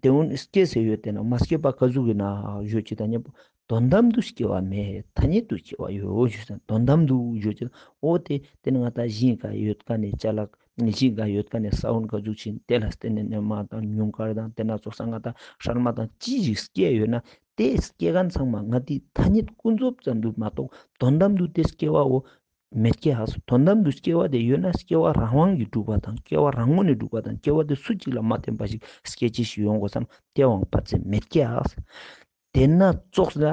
དེ་བོ་སྐྱེས་ཟེར་ཡོད་དེ་ན་མ་སྐྱེས་པ་ག་ཟུག་ཡིན་ན་ཞུ་ཅིག་དང་མཉམ་པོ་དོན་དམ་དུ་སྐྱེ་བ་མེད། ཐ་སྙད་དུ་སྐྱེ་བ་ཡོད་ཞུས་ཟེར། དོན་དམ་དུ་ཞུ་ཅིག་འོ་དེ་དེ་ནི་ང་དང་ཞིང་ག་ཡོད་མཁན་ནི་ཅ་ལག་ཞིང་ག་ཡོད་མཁན་ནི་ས་བོན་ག་ཟུག་ཅིག་དེ་ལ་བརྟེན་ནས་ནས་མ་དང་ཡུངས་ཀར་དང་དེ་ན་ཙོགས་ས་ང་དང་ཧྲལ་མ་དང་ཅི་ཞིག་སྐྱེ་ཡོད་ན་དེ་སྐྱེ་མཁན་ཚང་མ་ང་དེ་ཐ་སྙད་ཀུན་རྫོབ་ཙམ་དུ་མ་གཏོགས་དོན་དམ་དུ་དེ་སྐྱེ་བ་བོ་མེད་ཀྱག། དོན་དམ་དུ་སྐྱེ་བ་དེ་ཡོད་ན་སྐྱེ་བ་རང་དབང་གིས་གྲུབ་པ་དང་སྐྱེ་བ་རང་ངོས་ནས་གྲུབ་པ་དང་སྐྱེ་བ་དེ་སུ་གཅིག་ལ་མ་བརྟེན་པ་ཞིག་སྐྱེ་ཅེས་ཤིག་ཡོང་དགོས་སམ་དེ་བོའང་ཕལ་ཆེར་མེད་ཀྱག། དེ་ན་ཙོགས་ལ་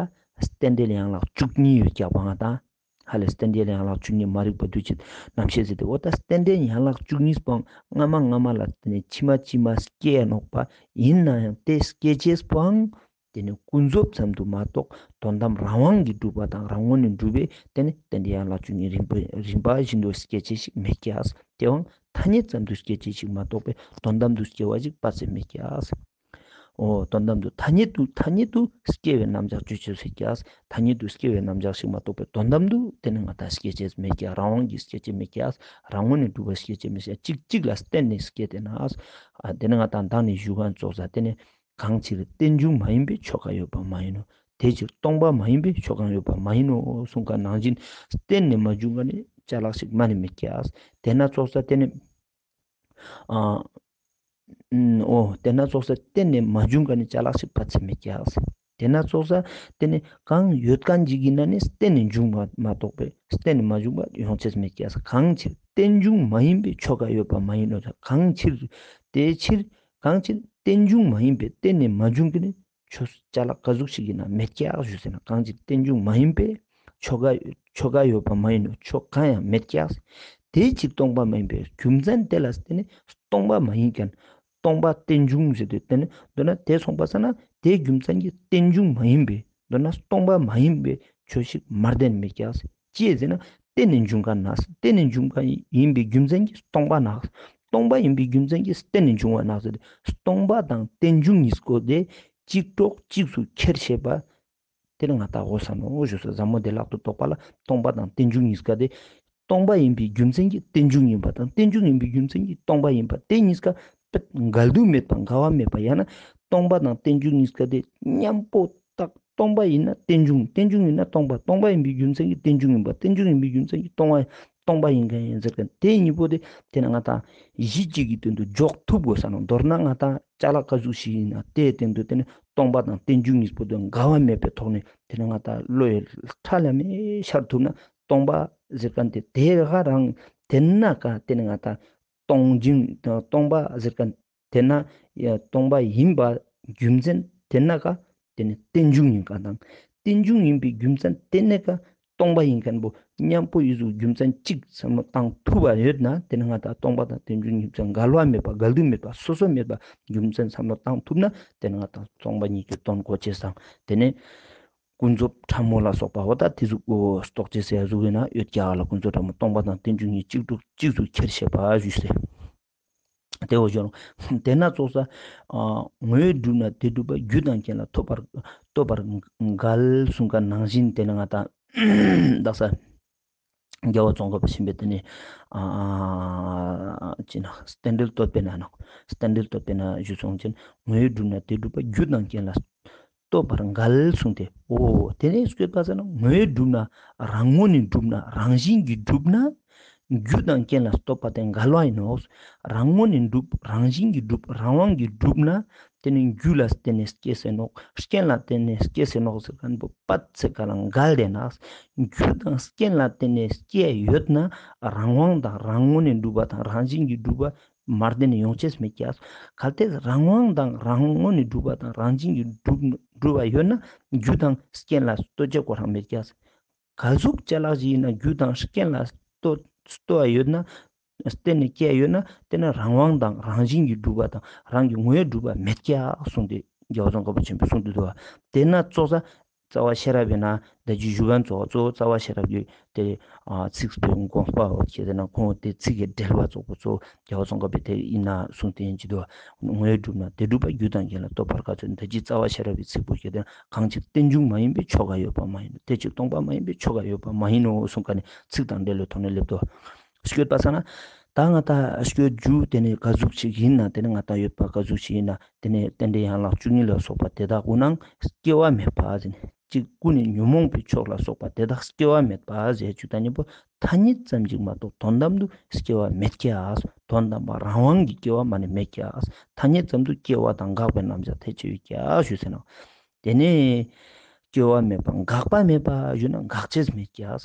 རྟེན་འབྲེལ་ཡན་ལག་བཅུ་གཉིས་ཡོད་ཀྱག་པ་ང་དང་། ཧ་ལས་རྟེན་འབྲེལ་ཡན་ལག་བཅུ་གཉིས་མ་རིག་པ་འདུ་བྱེད་རྣམ་ཤེས་ཟེར་ཏེ་འོ་ད་རྟེན་འབྲེལ་ཡན་ལག་བཅུ་གཉིས་པོའང་སྔ་མ་སྔ་མ་ལ་དེ་ནས་ཕྱི་མ་ཕྱི་མ་སྐྱེ་ནོག་པ། ཡིན་ན་ཡང་དེ་སྐྱེ་ཅེས་པོའང་དེ་ནི་ཀུན་རྫོབ་ཙམ་དུ་མ་གཏོགས་དོན་དམ་རང་དབང་གིས་གྲུབ་པ་དང་རང་ངོས་ནས་གྲུབ་པའི་དེ་ནི་རྟེན་འབྲེལ་ཡན་ལག་བཅུ་གཉིས་རིམ་པ་རིམ་པ་བཞིན་དུ་སྐྱེ་ཅེས་ཤིག་མེད་ཀྱག། དེའང་ཐ་སྙད་ཙམ་དུ་སྐྱེ་ཅེས་ཤིག་མ་གཏོགས་པའི་དོན་དམ་དུ་སྐྱེ་བ་ཞིག་ཕལ་ཆེར་མེད་ཀྱག། འོ་དོན་དམ་དུ་ཐ་སྙད་དུ་ཐ་སྙད་དུ་སྐྱེ་བའི་རྣམ་གཞག་ཅོ་ཅེས་ཤིག་ཀྱག། ཐ་སྙད་དུ་སྐྱེ་བའི་རྣམ་གཞག་ཞིག་མ་གཏོགས་པའི་དོན་དམ་དུ་དེ་ནི་ང་དང་སྐྱེ་ཅེས་མེད་ཀྱག། རང་དབང་གིས་སྐྱེ་ཅེས་མེད་ཀྱག། རང་ངོས་ནས་གྲུབ་པ་སྐྱེ་ཅེས་མེད་ཀྱག། གཅིག་གཅིག་ལ་བརྟེན་ནས་སྐྱེ་དེ་ན། ཨ་དེ་ནི་ང་དང་མདང་ནས་ཞུ་མཁན་ཙོགས་ས་དེ་ནི་གང་ཕྱིར་རྟེན་འབྱུང་མ་ཡིན་པའི་ཆོས་འགའ་ཡོད་པ་མ་ཡིན་ནོ། དེ་ཕྱིར་སྟོང་པ་མ་ཡིན་པའི་ཆོས་གང་ཡོད་པ་མ་ཡིན་ནོ་གསུངས་མཁན་ནང་བཞིན་བརྟེན་ནས་མ་བྱུང་མཁན་ནི་ཅ་ལག་ཞིག་མ་ནི་མེད་ཀྱག། དེ་ན་ཙོགས་ས་དེ་ནི་ཨ་འོ་དེ་ན་ཙོགས་ས་བརྟེན་ནས་མ་བྱུང་མཁན་ནི་ཅ་ལག་ཞིག་ཕལ་ཆེར་མེད་ཀྱག། དེ་ན་ཙོགས་ས་དེ་ནི་གང་ཡོད་ཁན་ཅིག་ཨིན་ན་ནི་རྟེན་ནི་འབྱུང་བ་མ་གཏོགས་པའི་རྟེན་ནི་མ་བྱུང་བ་ཡོང་ཅེས་མེད་ཀྱག། གང་ཕྱིར་རྟེན་འབྱུང་མ་ཡིན་པའི་ཆོས་འགའ་ཡོད་པ་མ་ཡིན་ནོ། གང་ཕྱིར་དེ་ཕྱིར་གང་ཕྱིར་རྟེན་འབྱུང་མ་ཡིན་པའི་རྟེན་ནི་མ་བྱུང་གི་ནི་ཆོས་ཅ་ལག་ག་ཟུག་ཞིག་ཨིན་ན་མེད་ཀྱག་ཞུས་ཟེར་ན། གང་ཕྱིར་རྟེན་འབྱུང་མ་ཡིན་པའི་ཆོས་འགའ་ཆོས་འགའ་ཡོད་པ་མ་ཡིན་ནོ། ཆོས་གང་ཡང་མེད་ཀྱག། དེ་ཕྱིར་སྟོང་པ་མ་ཡིན་པའི་རྒྱུ་མཚན་དེ་ལ་བརྟེན་ནས་སྟོང་པ་མ་ཡིན་ཁན། སྟོང་པ་རྟེན་འབྱུང་ཟེར་ཏེ་དེ་ནི་མདོར་ན་དེ་སོང་པ་ས་ན་དེའི་རྒྱུ་མཚན་གྱིས་རྟེན་འབྱུང་མ་ཡིན་པའི་མདོར་ན་སྟོང་པ་མ་ཡིན་པའི་ཆོས་ཤིག་མ་རྟེན་མེད་ཀྱག། ཅི་ཟེར་ན་རྟེན་ནི་འབྱུང་ཁན་ན་རྟེན་ནི་འབྱུང་ཁན་ཡིན་པའི་རྒྱུ་མཚན་གྱིས་སྟོང་པ་ན་སྟོང་པ་ཡིན་པའི་རྒྱུ་མཚན་གྱིས་རྟེན་ནི་འབྱུང་བ་ན་ཟེར་ཏེ། སྟོང་པ་དང་རྟེན་འབྱུང་གཉིས་ཀ་དེ་གཅིག་གྲོགས་གཅིག་སུ་ཁྱེར་ཤེས་པ། དེ་ནི་ང་ཏང་འོ་ས་ནོ་ཞུ་སོ། ཟབ་མོ་བདེ་བླག་ཏུ་རྟོགས་པ་ལ་སྟོང་པ་དང་རྟེན་འབྱུང་གཉིས་ཀ་དེ། སྟོང་པ་ཡིན་པའི་རྒྱུ་མཚན་གྱིས་རྟེན་འབྱུང་ཡིན་པ་དང་རྟེན་འབྱུང་ཡིན་པའི་རྒྱུ་མཚན་གྱིས་སྟོང་པ་ཡིན་པ། དེ་གཉིས་ཀ་འགལ་འདུ་མེད་པ་འགལ་བ་མེད་པ་ཡང་ན་སྟོང་པ་དང་རྟེན་འབྱུང་གཉིས་ཀ་དེ་མཉམ་པོ་དག། སྟོང་པ་ཡིན་ན་རྟེན་འབྱུང་རྟེན་འབྱུང་ཡིན་ན་སྟོང་པ། སྟོང་པ་ཡིན་པའི་རྒྱུ་མཚན་གྱིས་རྟེན་འབྱུང་ཡིན་པ། རྟེན་འབྱུང་ཡིན་པའི་རྒྱུ་མཚན་གྱིས་སྟོང་པ་སྟོང་པ་ཡིན་ཁན་ཡིན་ཟེར་ཁན་དེ་གཉིས་པོ་དེ་དེ་ནི་ང་ཏང་གཞི་གཅིག་གི་སྟེང་དུ་འཇོག་ཐུབ་དགོས་ས་ནོ། མདོར་ན་ང་ཏང་ཅ་ལག་ག་ཟུག་ཞིག་ཡིན་ན་དེའི་སྟེང་དུ་དེ་ནི་སྟོང་པ་དང་རྟེན་འབྱུང་གཉིས་པོ་དེ་འགལ་བ་མེད་པའི་ཐོག་ནས་དེ་ནི་ང་ཏང་བློ་ཡི་ཁྲ་ལམ་མེ་ཤར་ཐུབ་ན་སྟོང་པ་ཟེར་ཁན་དེ་དེ་ག་རང་དེ་ན་ཀ་དེ་ནི་ང་ཏང་སྟོང་འབྱུང་སྟོང་པ་ཟེར་ཁན་དེ་ན་ཡ་སྟོང་པ་ཡིན་པ་རྒྱུ་མཚན་དེ་ན་ཀ་དེ་ནི་རྟེན་འབྱུང་ཡིན་ཁན་དང་རྟེན་འབྱུང་ཡིན་པའི་རྒྱུ་མཚན་དེ་ན་ཀ་སྟོང་པ་ཡིན་ཁན་པོ་མཉམ་པོ་ཡོད་ཟུག་རྒྱུ་མཚན་གཅིག་བསམ་བློ་བཏང་ཐུབ་པ་ཡོད་ན་དེ་ནི་ང་ཏང་སྟོང་པ་དང་རྟེན་འབྱུང་རྒྱུ་མཚན་འགལ་བ་མེད་པ་འགལ་འདུ་མེད་པ་སོ་སོ་མེད་པ་རྒྱུ་མཚན་བསམ་བློ་བཏང་ཐུབ་ན་དེ་ནི་ང་ཏང་སྟོང་པ་ཉིད་ཀྱི་དོན་གོ་ཅེས་སང་དེ་ནི་ཀུན་རྫོབ་ཕྲ་མོ་ལ་སོགས་པ་འོ་ད་དེ་ཟུག་གོ་རྟོགས་ཅེས་ཟེར་ཟུག་ཡོད་ན་ཡོད་ཀྱག་ལ། ཀུན་རྫོབ་ཕྲ་མོ་སྟོང་པ་དང་རྟེན་འབྱུང་གཉིས་གཅིག་ཏུ་གཅིག་ཏུ་ཁྱེར་ཤེས་པ་ཞུས་ཟེར། དེ་འོ་ཞོར་དེ་ན་ཙོགས་ས་ངོ་བོས་གྲུབ་ན་དེ་གྲུབ་པ་རྒྱུ་དང་རྐྱེན་ལ་ལྟོས་པར་ལྟོས་པར་འགལ་གསུངས་ཁན་ནང་བཞིན་དེ་ནི་ང་ཏང་དག་ས་རྒྱལ་བ་ཙོང་ཁ་པ་ཆེན་པོས་དེ་ནི་ཨ་ཅི་ན་རྟེན་འབྲེལ་བསྟོད་པའི་ནང་ན་རྟེན་འབྲེལ་བསྟོད་པའི་ནང་ཞུ་སོང་ཅན་ངོ་བོས་གྲུབ་ན་དེ་གྲུབ་པ་རྒྱུ་དང་རྐྱེན་ལ་ལྟོས་པར་འགལ་གསུངས་ཏེ། འོ་དེ་ནས་སྐྱོད་པ་ཟེར་ན་ངོ་བོས་གྲུབ་ན་རང་ངོས་ནས་གྲུབ་ན་རང་བཞིན་གྱིས་གྲུབ་ན་རྒྱུ་དང་རྐྱེན་ལ་ལྟོས་པ་དེ་འགལ་བ་ཡིན་ནོ། རང་ངོས་ནས་གྲུབ་རང་བཞིན་གྱིས་གྲུབ་རང་དབང་གིས་གྲུབ་ན་དེ་ནི་རྒྱུ་ལ་བརྟེན་ནས་སྐྱེས་སེ་ནོག། རྐྱེན་ལ་བརྟེན་ནས་སྐྱེས་སེ་ནོག་ཟེར་ཁན་པོ་པད་ཚེ་ག་ལ་འགལ་ཏེ་ན་རྒྱུ་དང་རྐྱེན་ལ་བརྟེན་ནས་སྐྱེ་ཡོད་ན་རང་དབང་དང་རང་ངོས་ནས་གྲུབ་པ་དང་རང་བཞིན་གྱིས་གྲུབ་པ་མ་བརྟེན་ནས་ཡོང་ཅེས་མེད་ཀྱག། གལ་ཏེ་རང་དབང་དང་རང་ངོས་ནས་གྲུབ་པ་དང་རང་བཞིན་གྱིས་གྲུབ་གྲུབ་པ་ཡོད་ན་རྒྱུ་དང་རྐྱེན་ལ་ལྟོས་ཅེས་ཁོ་རང་མེད་ཀྱག། ག་ཟུག་ཅ་ལག་ཞིག་ཡིན་ན་རྒྱུ་དང་རྐྱེན་ལ་ལྟོས་ལྟོས་པ་ཡོད་ན་བརྟེན་ནས་སྐྱེ་ཡོད་ན་དེ་ནི་རང་དབང་དང་རང་བཞིན་གྱིས་གྲུབ་པ་དང་རང་གི་ངོས་གྲུབ་པ་མེད་ཀྱག་གསུངས་ཏེ་རྒྱལ་བ་ཙོང་ཁ་པ་ཆེན་པོས་གསུངས་ཏེ་འདུག། དེ་ན་ཙོགས་ས་རྩ་བ་ཤེས་རབ་ཡིན་ན་ད་ཅི་ཞུ་ཁན་ཙོགས་གཙོ་བོ་རྩ་བ་ཤེས་རབ་ཀྱི་དེ་ཨ་ཚིག་པོའི་དགོངས་པ་འོ་ཁྱེད་དེ་ན་ཁོང་དེ་ཚིག་གི་འགྲེལ་པ་ཙོགས་པོ་གཙོ་བོ་རྒྱལ་བ་ཙོང་ཁ་པས་དེ་ཡིན་ན་གསུངས་ཏེ་ཡིན་གྱི་འདུག། ངོས་གྲུབ་ན་དེ་གྲུབ་པ་རྒྱུ་དང་རྐྱེན་ལ་ལྟོས་པར་འགལ་ཟེར་ད་ཅི་རྩ་བ་ཤེས་རབ་ཀྱི་ཚིག་པོ་ཁྱེད་དེ་ན་གང་ཕྱིར་རྟེན་འབྱུང་མ་ཡིན་པའི་ཆོས་འགའ་ཡོད་པ་མ་ཡིན་ནོ། དེ་ཕྱིར་སྟོང་པ་མ་ཡིན་པའི་ཆོས་འགའ་ཡོད་པ་མ་ཡིན་ནོ་གསུངས་ཁན་ནི་ཚིག་དང་འབྲེལ་བའི་ཐོག་ནས་སླེབས་དོ། སྐྱོད་པ་ས་ན་ད་ང་ཏང་སྐྱོད་རྒྱུ་དེ་ནི་ག་ཟུག་ཞིག་ཡིན་ན་དེ་ནི་ང་ཏང་ཡོད་པ་ག་ཟུག་ཞིག་ཡིན་ན་དེ་ནི་རྟེན་འབྲེལ་ཡན་ལག་བཅུ་གཉིས་ལ་སོགས་པ་དེ་དག་ཀུན་ནང་སྐྱེ་བ་མེད་པ་ཟེར་ནས་གཅིག་ཀུན་ནས་ཉོན་མོངས་པའི་ཕྱོགས་ལ་སོགས་པ་དེ་དག་སྐྱེ་བ་མེད་པ་ཟེར་རྒྱུ་དང་གཉིས་པོ་ཐ་སྙད་ཙམ་ཞིག་མ་གཏོགས་དོན་དམ་དུ་སྐྱེ་བ་མེད་ཀྱག། དོན་དམ་པ་རང་དབང་གི་སྐྱེ་བ་མ་ནི་མེད་ཀྱག། ཐ་སྙད་ཙམ་དུ་སྐྱེ་བ་དང་འགག་པའི་རྣམ་གཞག་ཐེ་ཆེ་ཡོད་ཀྱག་ཞུས་ཟེར་ན། དེ་ནས་སྐྱེ་བ་མེད་པ་འགག་པ་མེད་པ་ཞུས་ན་འགག་ཅེས་མེད་ཀྱག།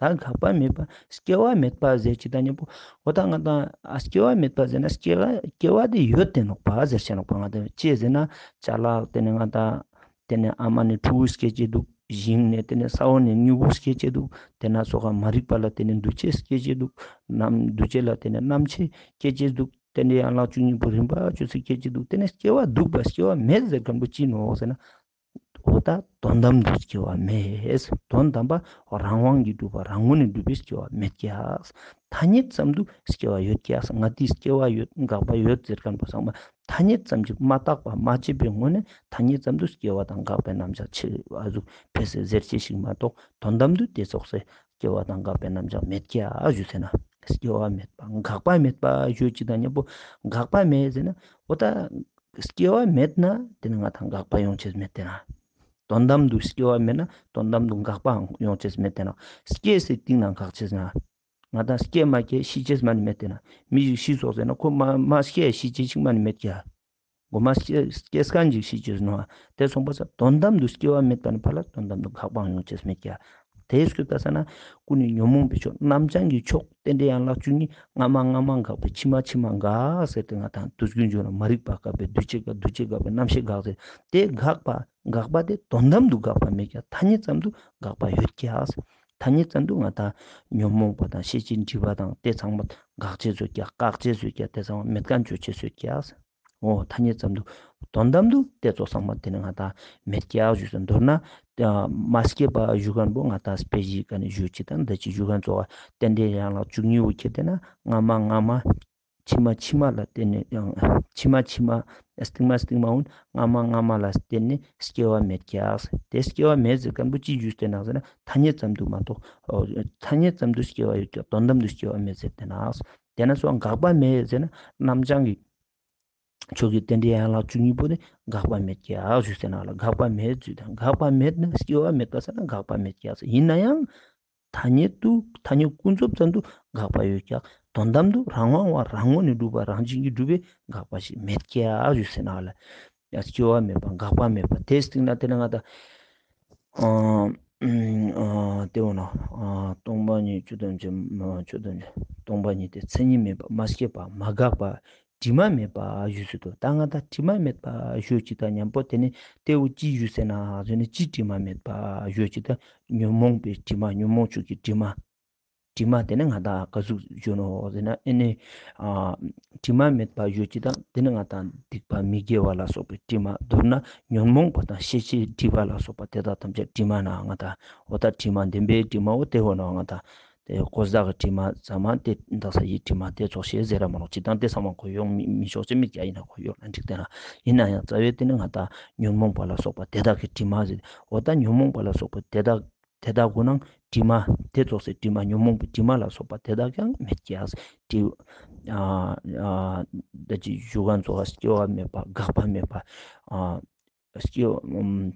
ད་འགག་པ་མེད་པ་སྐྱེ་བ་མེད་པ་ཟེར་རྒྱུ་དང་གཉིས་པོ་འོ་ད་ང་ཏང་ཨ་སྐྱེ་བ་མེད་པ་ཟེར་ན་སྐྱེ་བ་སྐྱེ་བ་དེ་ཡོད་དེ་ནོག་པ་ཟེར་ཅེས་ནོག་པ། ང་ཏང་ཅི་ཟེར་ན་ཅ་ལག་དེ་ནི་ང་ཏང་དེ་ནས་ཨ་མ་ནས་ཕྲུ་གུ་སྐྱེ་ཅེས་འདུག། ཞིང་ནས་དེ་ནས་ས་འོག་ནས་མྱུ་གུ་སྐྱེ་ཅེས་འདུག། དེ་ན་སོགས་པ་མ་རིག་པ་ལ་དེ་ནས་འདུ་བྱེད་སྐྱེ་ཅེས་འདུག། རྣམ་འདུ་བྱེད་ལ་དེ་ནས་རྣམ་ཤེས་སྐྱེ་ཅེས་འདུག། དེ་ནས་ཡན་ལག་བཅུ་གཉིས་པོ་རིམ་པ་བཅུ་ཚིགས་སྐྱེ་ཅེས་འདུག། དེ་ནས་སྐྱེ་བ་འདུག་པ་སྐྱེ་བ་མེད་ཟེར་ཁན་པོ་ཅི་ནོག་ཟེར་ན། འོ་ད་དོན་དམ་དུ་སྐྱེ་བ་མེད། དོན་དམ་པ་རང་དབང་གིས་གྲུབ་པ་རང་ངོས་ནས་གྲུབ་པའི་སྐྱེ་བ་མེད་ཀྱག། ཐ་སྙད་ཙམ་དུ་སྐྱེ་བ་ཡོད་ཀྱག། ང་ཏིའི་སྐྱེ་བ་ཡོད་འགག་པ་ཡོད་ཟེར་ཁན་པོ་ཚང་མ་ཐ་སྙད་ཙམ་ཞིག་མ་བརྟགས་པ་མ་དཔྱད་པའི་ངོས་ནས་ཐ་སྙད་ཙམ་དུ་སྐྱེ་བ་དང་འགག་པའི་རྣམ་གཞག་ཆེ་བ་ཟུག་ཕལ་སེ་ཟེར་ཅེས་ཤིག་མ་གཏོགས་དོན་དམ་དུ་དེ་ཙོགས་སེ་སྐྱེ་བ་དང་འགག་པའི་རྣམ་གཞག་མེད་ཀྱག་ཞུ་ཟེར་ན། སྐྱེ་བ་མེད་པ་འགག་པ་མེད་པ་ཞུ་ཅེས་དང་གཉིས་པོ་འགག་པ་མེད་ཟེར་ན་འོ་ད་སྐྱེ་བ་མེད་ན་དེ་ནི་ང་ཏང་འགག་པ་ཡོང་ཅེས་མེད་དེ་ན། དོན་དམ་དུ་སྐྱེ་བ་མེད་ན་དོན་དམ་དུ་འགག་པའང་ཡོང་ཅེས་མེད་དེ་ན། སྐྱེས་སེ་སྟིང་ནེ་འགག་ཅེས་ན། ང་ཏང་སྐྱེས་མ་སྐྱེས་ཤི་ཅེས་མ་ནི་མེད་དེ་ན། མི་ཞིག་ཤི་སོང་ཟེར་ན་ཁོ་མ་མ་སྐྱེས་ཤི་ཅེས་ཤིག་མ་ནི་མེད་ཀྱག། གོ་མ་སྐྱེ་སྐྱེ་སྐན་ཅིག་ཤི་ཅེས་ནོག། དེ་སོང་པ་ས་དོན་དམ་དུ་སྐྱེ་བ་མེད་པ་ནི་ཕར་ལ་དོན་དམ་དུ་འགག་པ་ཡོང་ཅེས་མེད་ཀྱག། དེ་སྐྱོད་པ་ས་ན་ཀུན་ནས་ཉོན་མོངས་པའི་ཕྱོགས་རྣམ་བྱང་གི་ཕྱོགས་རྟེན་འབྲེལ་ཡན་ལག་བཅུ་གཉིས་སྔ་མ་སྔ་མ་འགག་པའི་ཕྱི་མ་ཕྱི་མ་འགག་ཟེར་ཏེ་ང་དང་དུས་རྒྱུན་བརྗོད་ན་མ་རིག་པ་འགག་པའི་འདུ་བྱེད་འགག་འདུ་བྱེད་འགག་པའི་རྣམ་ཤེས་འགག་ཟེར་དེ་འགག་པ་འགག་པ་དེ་དོན་དམ་དུ་འགག་པ་མེད་ཀྱག། ཐ་སྙད་ཙམ་དུ་འགག་པ་ཡོད་ཀྱག། ཐ་སྙད་ཙམ་དུ་ང་དང་ཉོན་མོངས་པ་དང་ཤེས་བྱའི་སྒྲིབ་པ་དང་དེ་ཚང་མ་འགག་ཅེས་བཟོས་ཀྱག། བཀག་ཅེས་བཟོས་ཀྱག། དེ་ཚང་མ་མེད་མཁན་བཅོ་ཅེས་བཟོས་ཀྱག། འོ་ཐ་སྙད་ཙམ་དུ་དོན་དམ་དུ་དེ་ཙོགས་ཚང་མ་དེ་ནི་ང་དང་མེད་ཀྱག་ཞུས་སོ། མདོར་ན་མ་སྐྱེས་པ་ཞུ་མཁན་པོ་ང་དང་དཔེ་གཞི་ཀ་ནས་ཞུ་ཅིག་དང་འདི་ཅིག་ཞུ་མཁན་ཙོགས་རྟེན་འབྲེལ་ཡན་ལག་བཅུ་གཉིས་པོ་ཁྱེར་ཏེ་ན་སྔ་མ་སྔ་མ་ཕྱི་མ་ཕྱི་མ་ལ་བརྟེན་ནས་ཡང་ཕྱི་མ་ཕྱི་མ་སྟིང་མ་སྟིང་མ་འོན་སྔ་མ་སྔ་མ་ལ་བརྟེན་ནས་སྐྱེ་བ་མེད་ཀྱག། དེ་སྐྱེ་བ་མེད་ཟེར་མཁན་པོ་ཅི་ཞུས་ཏེ་ན་ཟེར་ན་ཐ་སྙད་ཙམ་དུ་མ་གཏོགས་འོ་ཐ་སྙད་ཙམ་དུ་སྐྱེ་བ་ཡོད་ཀྱག། དོན་དམ་དུ་སྐྱེ་བ་མེད་ཟེར་ཏེ་ན། དེ་ན་སོང་འགག་པ་མེད་ཟེར་ན་རྣམ་བྱང་གི་ཕྱོགས་ཀྱི་རྟེན་འབྲེལ་ཡན་ལག་བཅུ་གཉིས་པོ་དེ་འགག་པ་མེད་ཀྱག་ཞུས་ཏེ་ན་ལ། འགག་པ་མེད་ཟེར་དང་འགག་པ་མེད་ན་སྐྱེ་བ་མེད་པ་ཟེར་ན་འགག་པ་མེད་ཀྱག་ཟེར། ཡིན་ན་ཡང་ཐ་སྙད་དུ་ཐ་སྙད་ཀུན་རྫོབ་ཙམ་དུ་འགག་པ་ཡོད་ཀྱག། དོན་དམ་དུ་རང་དབང་བ་རང་ངོས་ནས་གྲུབ་པ་རང་བཞིན་གྱིས་གྲུབ་པའི་འགག་པ་ཞིག་མེད་ཀྱག་ཞུས་ཟེར་ན་ལ། ཡང་སྐྱེ་བ་མེད་པ་འགག་པ་མེད་པ་དེ་སྟིང་ན་དེ་ན་ང་དང་ཨ་ཨ་དེ་འོ་ན་ཨ་སྟོང་པ་ཉིད་ཆོས་ཐམས་ཅད་མ་ཆོས་ཐམས་ཅད་སྟོང་པ་ཉིད་དེ་མཚན་ཉིད་མེད་པ་མ་སྐྱེས་པ་མ་འགགས་པ་དྲི་མ་མེད་པ་ཞུས་སོ། ད་ང་དང་དྲི་མ་མེད་པ་ཞུ་ཅིག་དང་མཉམ་པོ་དེ་ནི་དེ་འོ་ཅི་ཞུས་ཟེར་ན་ཟེར་ནི་ཅི་དྲི་མ་མེད་པ་ཞུ་ཅིག་དང་ཉོན་མོངས་པའི་དྲི་མ་ཉོན་མོངས་ཕྱོགས་ཀྱི་དྲི་མ། དྲི་མ་དེ་ནི་ང་དང་ག་ཟུག་ཞུ་ནོག་ཟེར་ན་ཨེ་ནི་ཨ་དྲི་མ་མེད་པ་ཞུ་ཅིག་དང་དེ་ནི་ང་དང་སྡིག་པ་མི་དགེ་བ་ལ་སོགས་པའི་དྲི་མ། མདོར་ན་ཉོན་མོངས་པ་དང་ཤེས་བྱའི་སྒྲིབ་པ་ལ་སོགས་པ་དེ་དག་ཐམས་ཅད་དྲི་མ་ན་ང་དང་འོ་ད་དྲི་མ་བདེན་པའི་དྲི་མ་འོ་དེ་འོ་ན་ང་དང་དེ་གོས་དག་གི་དྲི་མ་ཟ་མ་དེ་འདག་ས་ཡི་དྲི་མ་དེ་ཙོགས་ཤེས་ཟེར་ར་མ་ནོག་ཅིག་དང་དེ་ཚང་མ་ཁོ་ཡོང་མི་མི་ཆོག་ཅེས་མི་རྒྱ་ཡིན་ན་ཁོ་ཡོང་ན་འགྲིག་དེ་ན་ཡིན་ན་ཡང་རྩ་བའི་དེ་ནི་ང་དང་ཉོན་མོངས་པ་ལ་སོགས་པ་དེ་དག་གི་དྲི་མ་ཟེར་འོ་ད་ཉོན་མོངས་པ་ལ་སོགས་པ་དེ་དག་དེ་དག་གོ་ནང་དྲི་མ་དེ་ཙོགས་སེ་དྲི་མ་ཉོན་མོངས་པའི་དྲི་མ་ལ་སོགས་པ་དེ་དག་ཀྱང་མེད་ཀྱག་དྲི་ཨ་ཨ་ད་ཅི་ཞུ་ག་ཙོགས་སྐྱེ་བ་མེད་པ་འགག་པ་མེད་པ་ཨ་སྐྱེ་བ་ཨམ་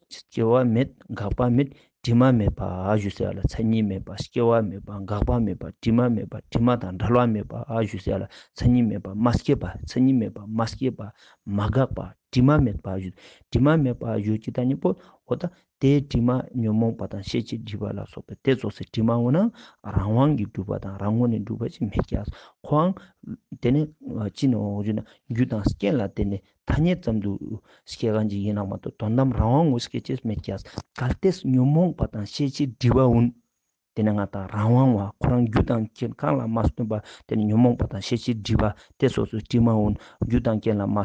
སྐྱེ་བ་མེད་འགག་པ་མེད་དྲི་མ་མེད་པ་ཨ་ཞུ་ཟེར་ལ། མཚན་ཉིད་མེད་པ་སྐྱེ་བ་མེད་པ་འགག་པ་མེད་པ་དྲི་མ་མེད་པ་དྲི་མ་དང་བྲལ་བ་མེད་པ་ཨ་ཞུ་ཟེར་ལ། མཚན་ཉིད་མེད་པ་མ་སྐྱེས་པ་མཚན་ཉིད་མེད་པ་མ་སྐྱེས་པ་མ་འགགས་པ་དྲི་མ་མེད་པ་ཨ་ཞུ། དྲི་མ་མེད་པ་ཨ་ཞུ་ཅིག་དང་གཉིས་པོ་འོ་ད་དེའི་དྲི་མ་ཉོན་མོངས་པ་དང་ཤེས་བྱའི་སྒྲིབ་པ་ལ་སོགས་པའི་དེ་ཙོགས་སེ་དྲི་མ་འོ་ན་རང་དབང་གིས་གྲུབ་པ་དང་རང་ངོས་ནས་གྲུབ་པ་ཅིག་མེད་ཀྱག། ཁོའང་དེ་ནི་ཅི་ནོག་ཞུ་ན་རྒྱུ་དང་རྐྱེན་ལ་བརྟེན་ནས་ཐ་སྙད་ཙམ་དུ་སྐྱེ་མཁན་ཅིག་ཡིན་ན་མ་གཏོགས་དོན་དམ་རང་དབང་ངོས་སྐྱེ་ཅེས་མེད་ཀྱག། གལ་ཏེ་ཉོན་མོངས་པ་དང་ཤེས་བྱའི་སྒྲིབ་པ་འོ་ན་དེ་ནི་ང་དང་རང་དབང་བ་ཁོ་རང་རྒྱུ་དང་རྐྱེན་གང་ལ་མ་བརྟེན་པ་དེ་ནི་ཉོན་མོངས་པ་དང་ཤེས་བྱའི་སྒྲིབ་པ་དེ་ཙོགས་སེ་དྲི་མ་འོ་ན་རྒྱུ་དང་རྐྱེན་ལ་མ་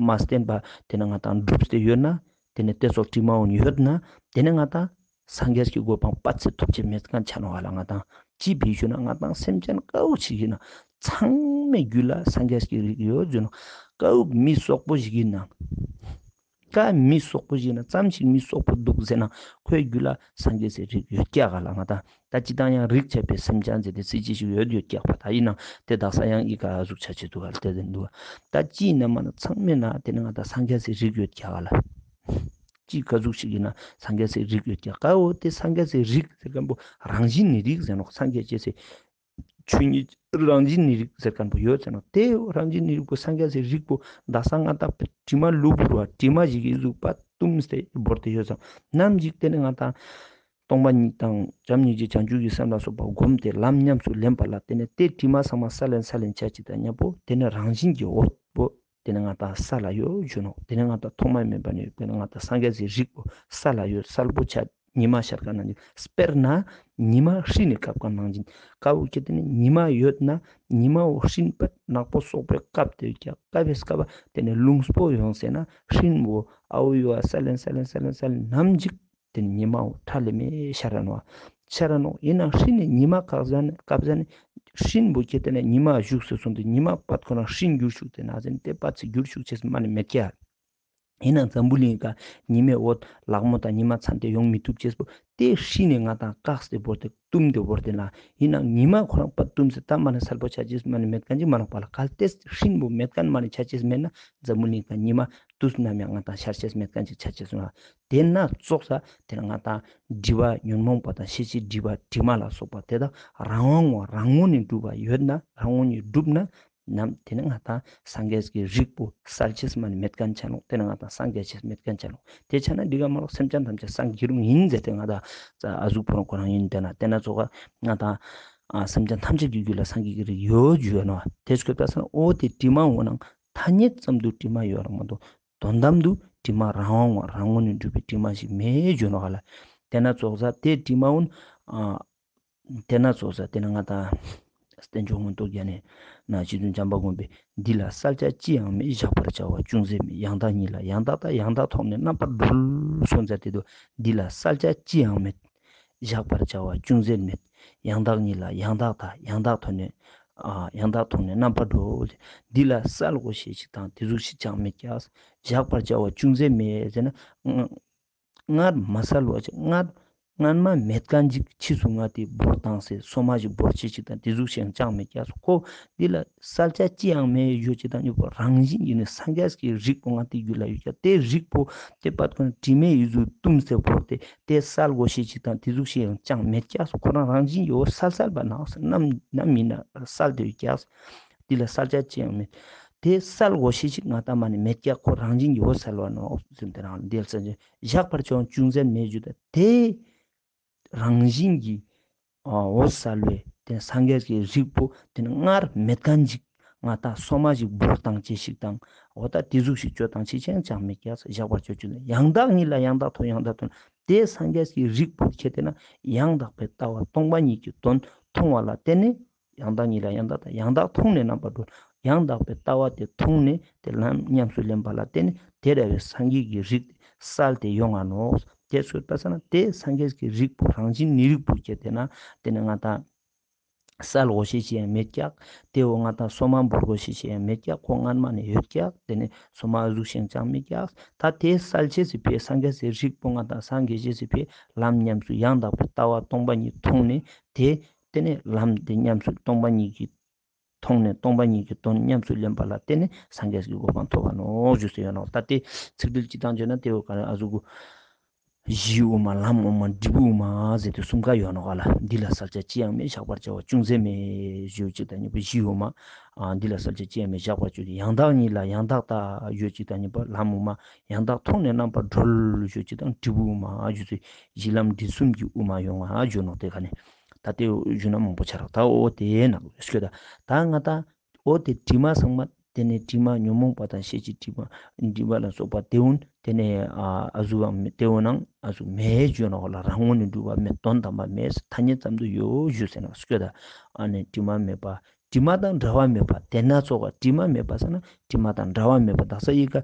མ་བརྟེན་པ་དེ་ནི་ང་དང་གྲུབ་སྟེ་ཡོད་ན། དེ་ནི་དེ་ཙོགས་དྲི་མ་འོ་ན་ཡོད་ན། དེ་ནི་ང་དང་སངས་རྒྱས་ཀྱི་གོ་འཕང་པ་ཚེ་ཐོབ་ཅེས་མེད་མཁན་ཆ་ནོག་ལ། ང་དང་ཅི་ཕི་ཞུ་ན་ང་དང་སེམས་ཅན་ཀ་བོ་ཞིག་ཡིན་ན་ཚང་མའི་རྒྱུད་ལ་སངས་རྒྱས་ཀྱི་རིགས་ཡོད་ཟེར་ནོག། ཀ་བོ་མི་སོག་པོ་ཞིག་ཡིན་ན། ཀ་མི་སོག་པོ་ཞིག་ཡིན་ན་ཙམ་ཞིག་མི་སོག་པོ་འདུག་ཟེར་ན་ཁོའི་རྒྱུད་ལ་སངས་རྒྱས་སི་རིགས་ཡོད་ཀྱག་ག་ལ། ང་དང་ད་ཅི་དང་ཡང་རིགས་ཆད་པའི་སེམས་ཅན་ཟེར་ཏེ་སྲིད་ཅི་ཞིག་ཡོད་ཡོད་ཀྱག་པ། ད་ཡིན་ན་དེ་དག་ས་ཡང་ཨི་ཀ་ཟུག་ཆ་ཆེ་འདུག་ག་ལ་དེ་ཟེར་འདུག། ད་ཅི་ཡིན་ན་མ་ན་ཚང་མའི་ནང་དེ་ནི་ང་དང་སངས་རྒྱས་སི་རིགས་ཡོད་ཀྱག་ག་ལ། ཅི་ག་ཟུག་ཞིག་ཡིན་ན་སངས་རྒྱས་སི་རིགས་ཡོད་ཀྱག་ག་འོ་དེ་སངས་རྒྱས་སི་རིགས་ཟེར་མཁན་པོ་རང་བཞིན་ནི་རིགས་ཟེར་ནོག། སངས་རྒྱས་ཅེས་སི་ཆོས་ཉིད་རང་བཞིན་ནི་རིགས་ཟེར་མཁན་པོ་ཡོད་ཟེར་ནོག། དེ་རང་བཞིན་ནི་རིགས་པོ་སངས་རྒྱས་སི་རིགས་པོ་ད་ས་ང་དང་དྲི་མ་གློ་བུར་བ་དྲི་མ་ཞིག་གི་གཟུགས་པ་བཏུམས་ཏེ་བོར་ཏེ་ཡོད་ཙང་ནམ་ཞིག་དེ་ནི་ང་དང་སྟོང་པ་ཉིད་དང་བྱམས་སྙིང་རྗེ་བྱང་ཆུབ་ཀྱི་སེམས་ལ་སོགས་པ་བསྒོམས་ཏེ་ལམ་ཉམས་སུ་ལེན་པ་ལ་དེ་ནི་དེ་དྲི་མ་ཚང་མ་སལ་ལེན་སལ་ལེན་ཆ་ཅིག་དང་མཉམ་པོ་དེ་ནི་རང་བཞིན་གྱི་འོད་པོ་དེ་ནི་ང་དང་ས་ལ་ཡོད་ཞུ་ནོག། དེ་ནི་ང་དང་ཐོག་མ་མེད་པ་ནས་དེ་ནི་ང་དང་སངས་རྒྱས་སི་རིགས་པོ་ས་ལ་ཡོད་གསལ་པོ་ཆ། ཉི་མ་ཤར་ཀ་ནང་བཞིན། དཔེར་ན་ཉི་མ་ཧྲིལ་ནས་བཀབ་ཀ་ནང་བཞིན། ཀ་བོ་ཁྱེར་ཏེ་ནི་ཉི་མ་ཡོད་ན་ཉི་མ་བོ་ཧྲིལ་པོ་ནག་པོ་སོག་པོས་བཀབ་སྟེ་ཡོད་ཀྱག། བཀབ་པའི་སྐབས་དེ་ནི་རླུང་པོ་ཡོང་ཟེར་ན་ཧྲིལ་བོ་ཨ་བོ་ཡོད་ས་ལེན་ས་ལེན་ས་ལེན་ས་ལེན་ནམ་ཞིག་དེ་ནི་ཉི་མ་བོ་ཁྲ་ལེ་མེ་ཤར་ར་ནོག། ཤར་ར་ནོག། ཡིན་ན་ཧྲིལ་ནས་ཉི་མ་བཀབ་ཟ་ནི་བཀབ་ཟ་ནི་ཧྲིལ་བོ་ཁྱེར་ཏེ་ནི་ཉི་མ་བཞུགས་སུ་སོང་སྟེ་ཉི་མ་པད་ཁོ་ན་ཧྲིལ་འགྱུར་ཤུགས་དེ་ན་ཟེར་ནི་དེ་པད་ཚེ་འགྱུར་ཤུགས་ཆེས་མ་ནི་མེད་ཀྱག། ཡིན་ནའང་འཛམ་བུ་གླིང་ཀ་ཉི་མའི་འོད་ལག་མོ་དང་ཉི་མ་ཚན་ཏེ་ཡོང་མི་ཐུབ་ཅེས་པོ་དེ་ཧྲིལ་ནས་ང་དང་བཀག་སྟེ་བོར་ཏེ་བཏུམས་ཏེ་བོར་ཏེ་ན། ཡིན་ནའང་ཉི་མ་ཁོ་རང་པད་བཏུམས་སེ་ད་མ་ནི་གསལ་པོ་ཆ་ཅེས་མ་ནི་མེད་མཁན་ཅིག་མ་ནོག་པ་ལ། གལ་ཏེ་ཧྲིལ་བོ་མེད་མཁན་མ་ནི་ཆ་ཅེས་མེད་ན་འཛམ་བུ་གླིང་ཀ་ཉི་མ་དུས་ནམ་ཡང་ང་དང་ཤར་ཅེས་མེད་མཁན་ཅིག་ཆ་ཅེས་སོང་ལ། དེ་ན་ཙོགས་ས་དེ་ན་ང་དང་སྒྲིབ་པ་ཉོན་མོངས་པ་དང་ཤེས་བྱའི་སྒྲིབ་པ་དྲི་མ་ལ་སོགས་པ་དེ་དག་རང་དབང་ངོ་རང་ངོས་ནས་གྲུབ་པ་ཡོད་ན་རང་ངོས་ནས་གྲུབ་ན། ནམ་དེ་ནི་ང་ཏང་སངས་རྒྱས་ཀྱི་རིགས་པོ་གསལ་ཅེས་མ་ནི་མེད་ཁན་ཆ་ནོག། དེ་ནི་ང་ཏང་སངས་རྒྱས་ཅེས་མེད་ཁན་ཆ་ནོག། དེ་ཆ་ན་འགྲིག་ག་མ་ནོག། སེམས་ཅན་ཐམས་ཅད་སངས་རྒྱས་རུང་ཡིན་ཟེར་ཏེ་ང་ཏང་ཨ་ཟུག་པོ་རང་ཁོ་རང་ཡིན། དེ་ན་དེ་ན་ཙོགས་ང་ཏང་ཨ་སེམས་ཅན་ཐམས་ཅད་ཀྱི་རྒྱུད་ལ་སངས་རྒྱས་ཀྱི་རིགས་ཡོད་ཞུ་ཡོད་ནོག། དེ་སྐོར་པ་སང་འོ་དེ་དྲི་མ་འོ་ནང་ཐ་སྙད་ཙམ་དུ་དྲི་མ་ཡོད་རང་མ་གཏོགས་དོན་དམ་དུ་དྲི་མ་རང་དབང་བ་རང་ངོས་ནས་གྲུབ་པའི་དྲི་མ་ཞིག་མེད་ཞུ་ནོག་ག་ལ། དེ་ན་ཙོགས་དེ་དྲི་མ་འོ་ན་ཨ་དེ་ན་ཙོགས་དེ་ན་ང་ཏང་བསྟན་བཅོས་མངོན་རྟོགས་རྒྱན་ནས་ན་རྗེ་བཙུན་བྱམས་པ་མགོན་པོས་འདི་ལ་གསལ་ཆ་ཅི་ཡང་མེད། གཞག་པར་བྱ་བ་ཅུང་ཟད་མེད། ཡང་དག་ཉིད་ལ་ཡང་དག་ལྟ། ཡང་དག་མཐོང་ནས་རྣམ་པར་གྲོལ་གསུངས་ཏེ་དུག། འདི་ལ་གསལ་ཆ་ཅི་ཡང་མེད། གཞག་པར་བྱ་བ་ཅུང་ཟད་མེད། ཡང་དག་ཉིད་ལ་ཡང་དག་ལྟ། ཡང་དག་མཐོང་ནས་ཨ་ཡང་དག་མཐོང་ནས་རྣམ་པར་གྲོལ། འདི་ལ་གསལ་དགོས་ཤེས་ཅིག་དང་དེ་ཟུག་ཤིག་ཅང་མེད་ཀྱག། གཞག་པར་བྱ་བ་ཅུང་ཟད་མེད་ཟེར་ན། སྔར་མ་གསལ་བ་ཅིག། སྔར་སྔར་མ་མེད་ཁན་ཅིག་ཕྱིས་སུ་ང་དེ་བོར་བཏང་སྟེ་སོ་མ་ཞིག་བོར་ཅེས་ཅིག་དང་དེ་ཟུག་ཤིག་ཅང་མེད་ཀྱག། ཁོ་འདི་ལ་གསལ་ཆ་ཅི་ཡང་མེད་ཞུ་ཅིག་དང་ཉིད་པོ་རང་བཞིན་གྱིས་ནི་སངས་རྒྱས་ཀྱི་རིགས་པོ་ང་དེ་རྒྱུད་ལ་ཡོད་ཀྱག། དེ་རིགས་པོ་དེ་པད་ཁོ་ན་དྲི་མས་ཡིད་དུ་བཏུམས་ཏེ་བོར་ཏེ་དེ་གསལ་དགོས་ཤེས་ཅིག་དང་དེ་ཟུག་ཤིག་ཅང་མེད་ཀྱག། ཁོ་རང་རང་བཞིན་གྱིས་འོ་གསལ་གསལ་བ་ནང་ནམ་ནམ་ཡིན་ན་གསལ་ཏེ་ཡོད་ཀྱག། འདི་ལ་གསལ་ཆ་ཅི་ཡང་མེད། དེ་གསལ་དགོས་ཤེས་ཅིག་ང་ཏང་མ་ནི་མེད་ཀྱག། ཁོ་རང་བཞིན་གྱིས་འོ་གསལ་བ་ནོག་ཟེར་ཏེ་རང་འདི་ལ་གསལ་ཆ་གཞག་པར་བྱ་བ་ཅུང་ཟད་མེད་ཞུ་ད། དེ་རང་བཞིན་གྱིས་འོ་གསལ་བའི་དེ་སངས་རྒྱས་ཀྱི་རིགས་པོ་དེ་ནི་སྔར་མེད་ཁན་ཅིག། ང་ཏང་སོ་མ་ཞིག་བོར་བཏང་ཅེས་ཤིག་དང་འོ་ད་དེ་ཟུག་ཤིག་ཅོ་བཏང་ཅེས་ཅང་མེད་ཀྱག། གཞག་པར་བྱ་བ་ཅུང་ཟད། ཡང་དག་ཉིད་ལ་ཡང་དག་མཐོང་། ཡང་དག་མཐོང་། དེ་སངས་རྒྱས་ཀྱི་རིགས་པོ་ཁྱེད་དེ་ན་ཡང་དག་པའི་ལྟ་བ་སྟོང་པ་ཉིད་ཀྱི་དོན་མཐོང་བ་ལ་བརྟེན་ནས། ཡང་དག་ཉིད་ལ་ཡང་དག་ལྟ། ཡང་དག་མཐོང་ནས་རྣམ་པར་གྲོལ། ཡང་དག་པའི་ལྟ་བ་དེ་མཐོང་ནས་དེ་ལམ་ཉམས་སུ་ལེན་པ་ལ་བརྟེན་ནས་དེ་འདྲ་བའི་སངས་རྒྱས་ཀྱི་རིགས་གསལ་ཏེ་ཡོང་ང་ནོག། དེ་སོ་ལྟ་ས་ན་དེ་སངས་རྒྱས་ཀྱི་རིགས་པོ་རང་བཞིན་ནི་རིགས་པོ་ཁྱེད་དེ་ན་དེ་ནི་ང་ཏང་གསལ་དགོས་ཤེས་ཅི་ཡང་མེད་ཀྱག། དེ་འོ་ང་ཏང་སོ་མ་བོར་དགོས་ཤེས་ཅི་ཡང་མེད་ཀྱག། ཁོ་སྔར་མ་ནས་ཡོད་ཀྱག། དེ་ནི་སོ་མ་ཟུག་ཤིག་ཅང་མེད་ཀྱག། ད་དེ་གསལ་ཅེས་སི་ཕིའ་སངས་རྒྱས་སི་རིགས་པོ་ང་ཏང་སངས་རྒྱས་ཅེས་སི་ཕིའ་ལམ་ཉམས་སུ་ཡང་དག་པའི་ལྟ་བ་སྟོང་པ་ཉིད་མཐོང་ནས་དེ་དེ་ནས་ལམ་དེ་ཉམས་སུ་སྟོང་པ་ཉིད་ཀྱི་མཐོང་ནས་སྟོང་པ་ཉིད་ཀྱི་དོན་ཉམས་སུ་ལེན་པ་ལ་བརྟེན་ནས་སངས་རྒྱས་ཀྱི་གོ་འཕང་ཐོབ་པ་ནོག་ཞུས་ཏེ་ཡོད་ནོག། ད་དེ་ཚིག་འགྲེལ་གྱི་སྟངས་བརྗོད་ན་དེ་འོ་ག་རེ་ཨ་ཟུག་གུ་གཞི་དབུ་མ་ལམ་དབུ་མ་འབྲས་བུ་དབུ་མ་ཟེར་ཏེ་གསུམ་ཀ་ཡོད་ནོག་ག་ལ། འདི་ལ་གསལ་ཆ་ཅི་ཡང་མེད། གཞག་པར་བྱ་བ་ཅུང་ཟད་མེད་ཞུ་ཅིག་དང་ཉིད་པོ་གཞི་དབུ་མ། ཨ་འདི་ལ་གསལ་ཆ་ཅི་ཡང་མེད། གཞག་པར་བྱ་བ་ཡང་དག་ཉིད་ལ་ཡང་དག་ལྟ་ཞུ་ཅིག་དང་ཉིད་པོ་ལམ་དབུ་མ། ཡང་དག་མཐོང་ནས་རྣམ་པར་གྲོལ་ཞུ་ཅིག་དང་འབྲས་བུ་དབུ་མ་ཞུ་ཚུལ་གཞི་ལམ་འབྲས་གསུམ་གྱི་དབུ་མ་ཡོང་ང་ཞུ་ནོག། དེ་ག་ནས། ད་དེ་ཞུ་ན་མང་པོ་ཆ་རག། ད་འོ་དེ་ན་ཤོད་ད། ད་ང་ད་འོ་དེ་དྲི་མ་ཚང་མ་དེ་ནས་དྲི་མ་ཉོན་མོངས་པ་དང་ཤེས་བྱའི་དྲི་མ་དྲི་མ་ལ་སོགས་པ་དེ་འོ་ན་དེ་ནས་ཨ་ཨ་ཟུག་དེ་འོ་ནང་ཨ་ཟུག་མེད་ཞུ་ན་འོ་ལ་རང་ངོས་ནས་གྲུབ་པ་མེད། དོན་དམ་པ་མེད། ཐ་སྙད་ཙམ་དུ་ཡོད་ཞུ་ཟེར་ན་ཤོད་ད། ཨ་ནི་དྲི་མ་མེད་པ། དྲི་མ་དང་བྲལ་བ་མེད་པ། དེ་ན་ཙོགས་དྲི་མ་མེད་པ་ཟེར་ན་དྲི་མ་དང་བྲལ་བ་མེད་པ། དག་ས་ཡི་ག་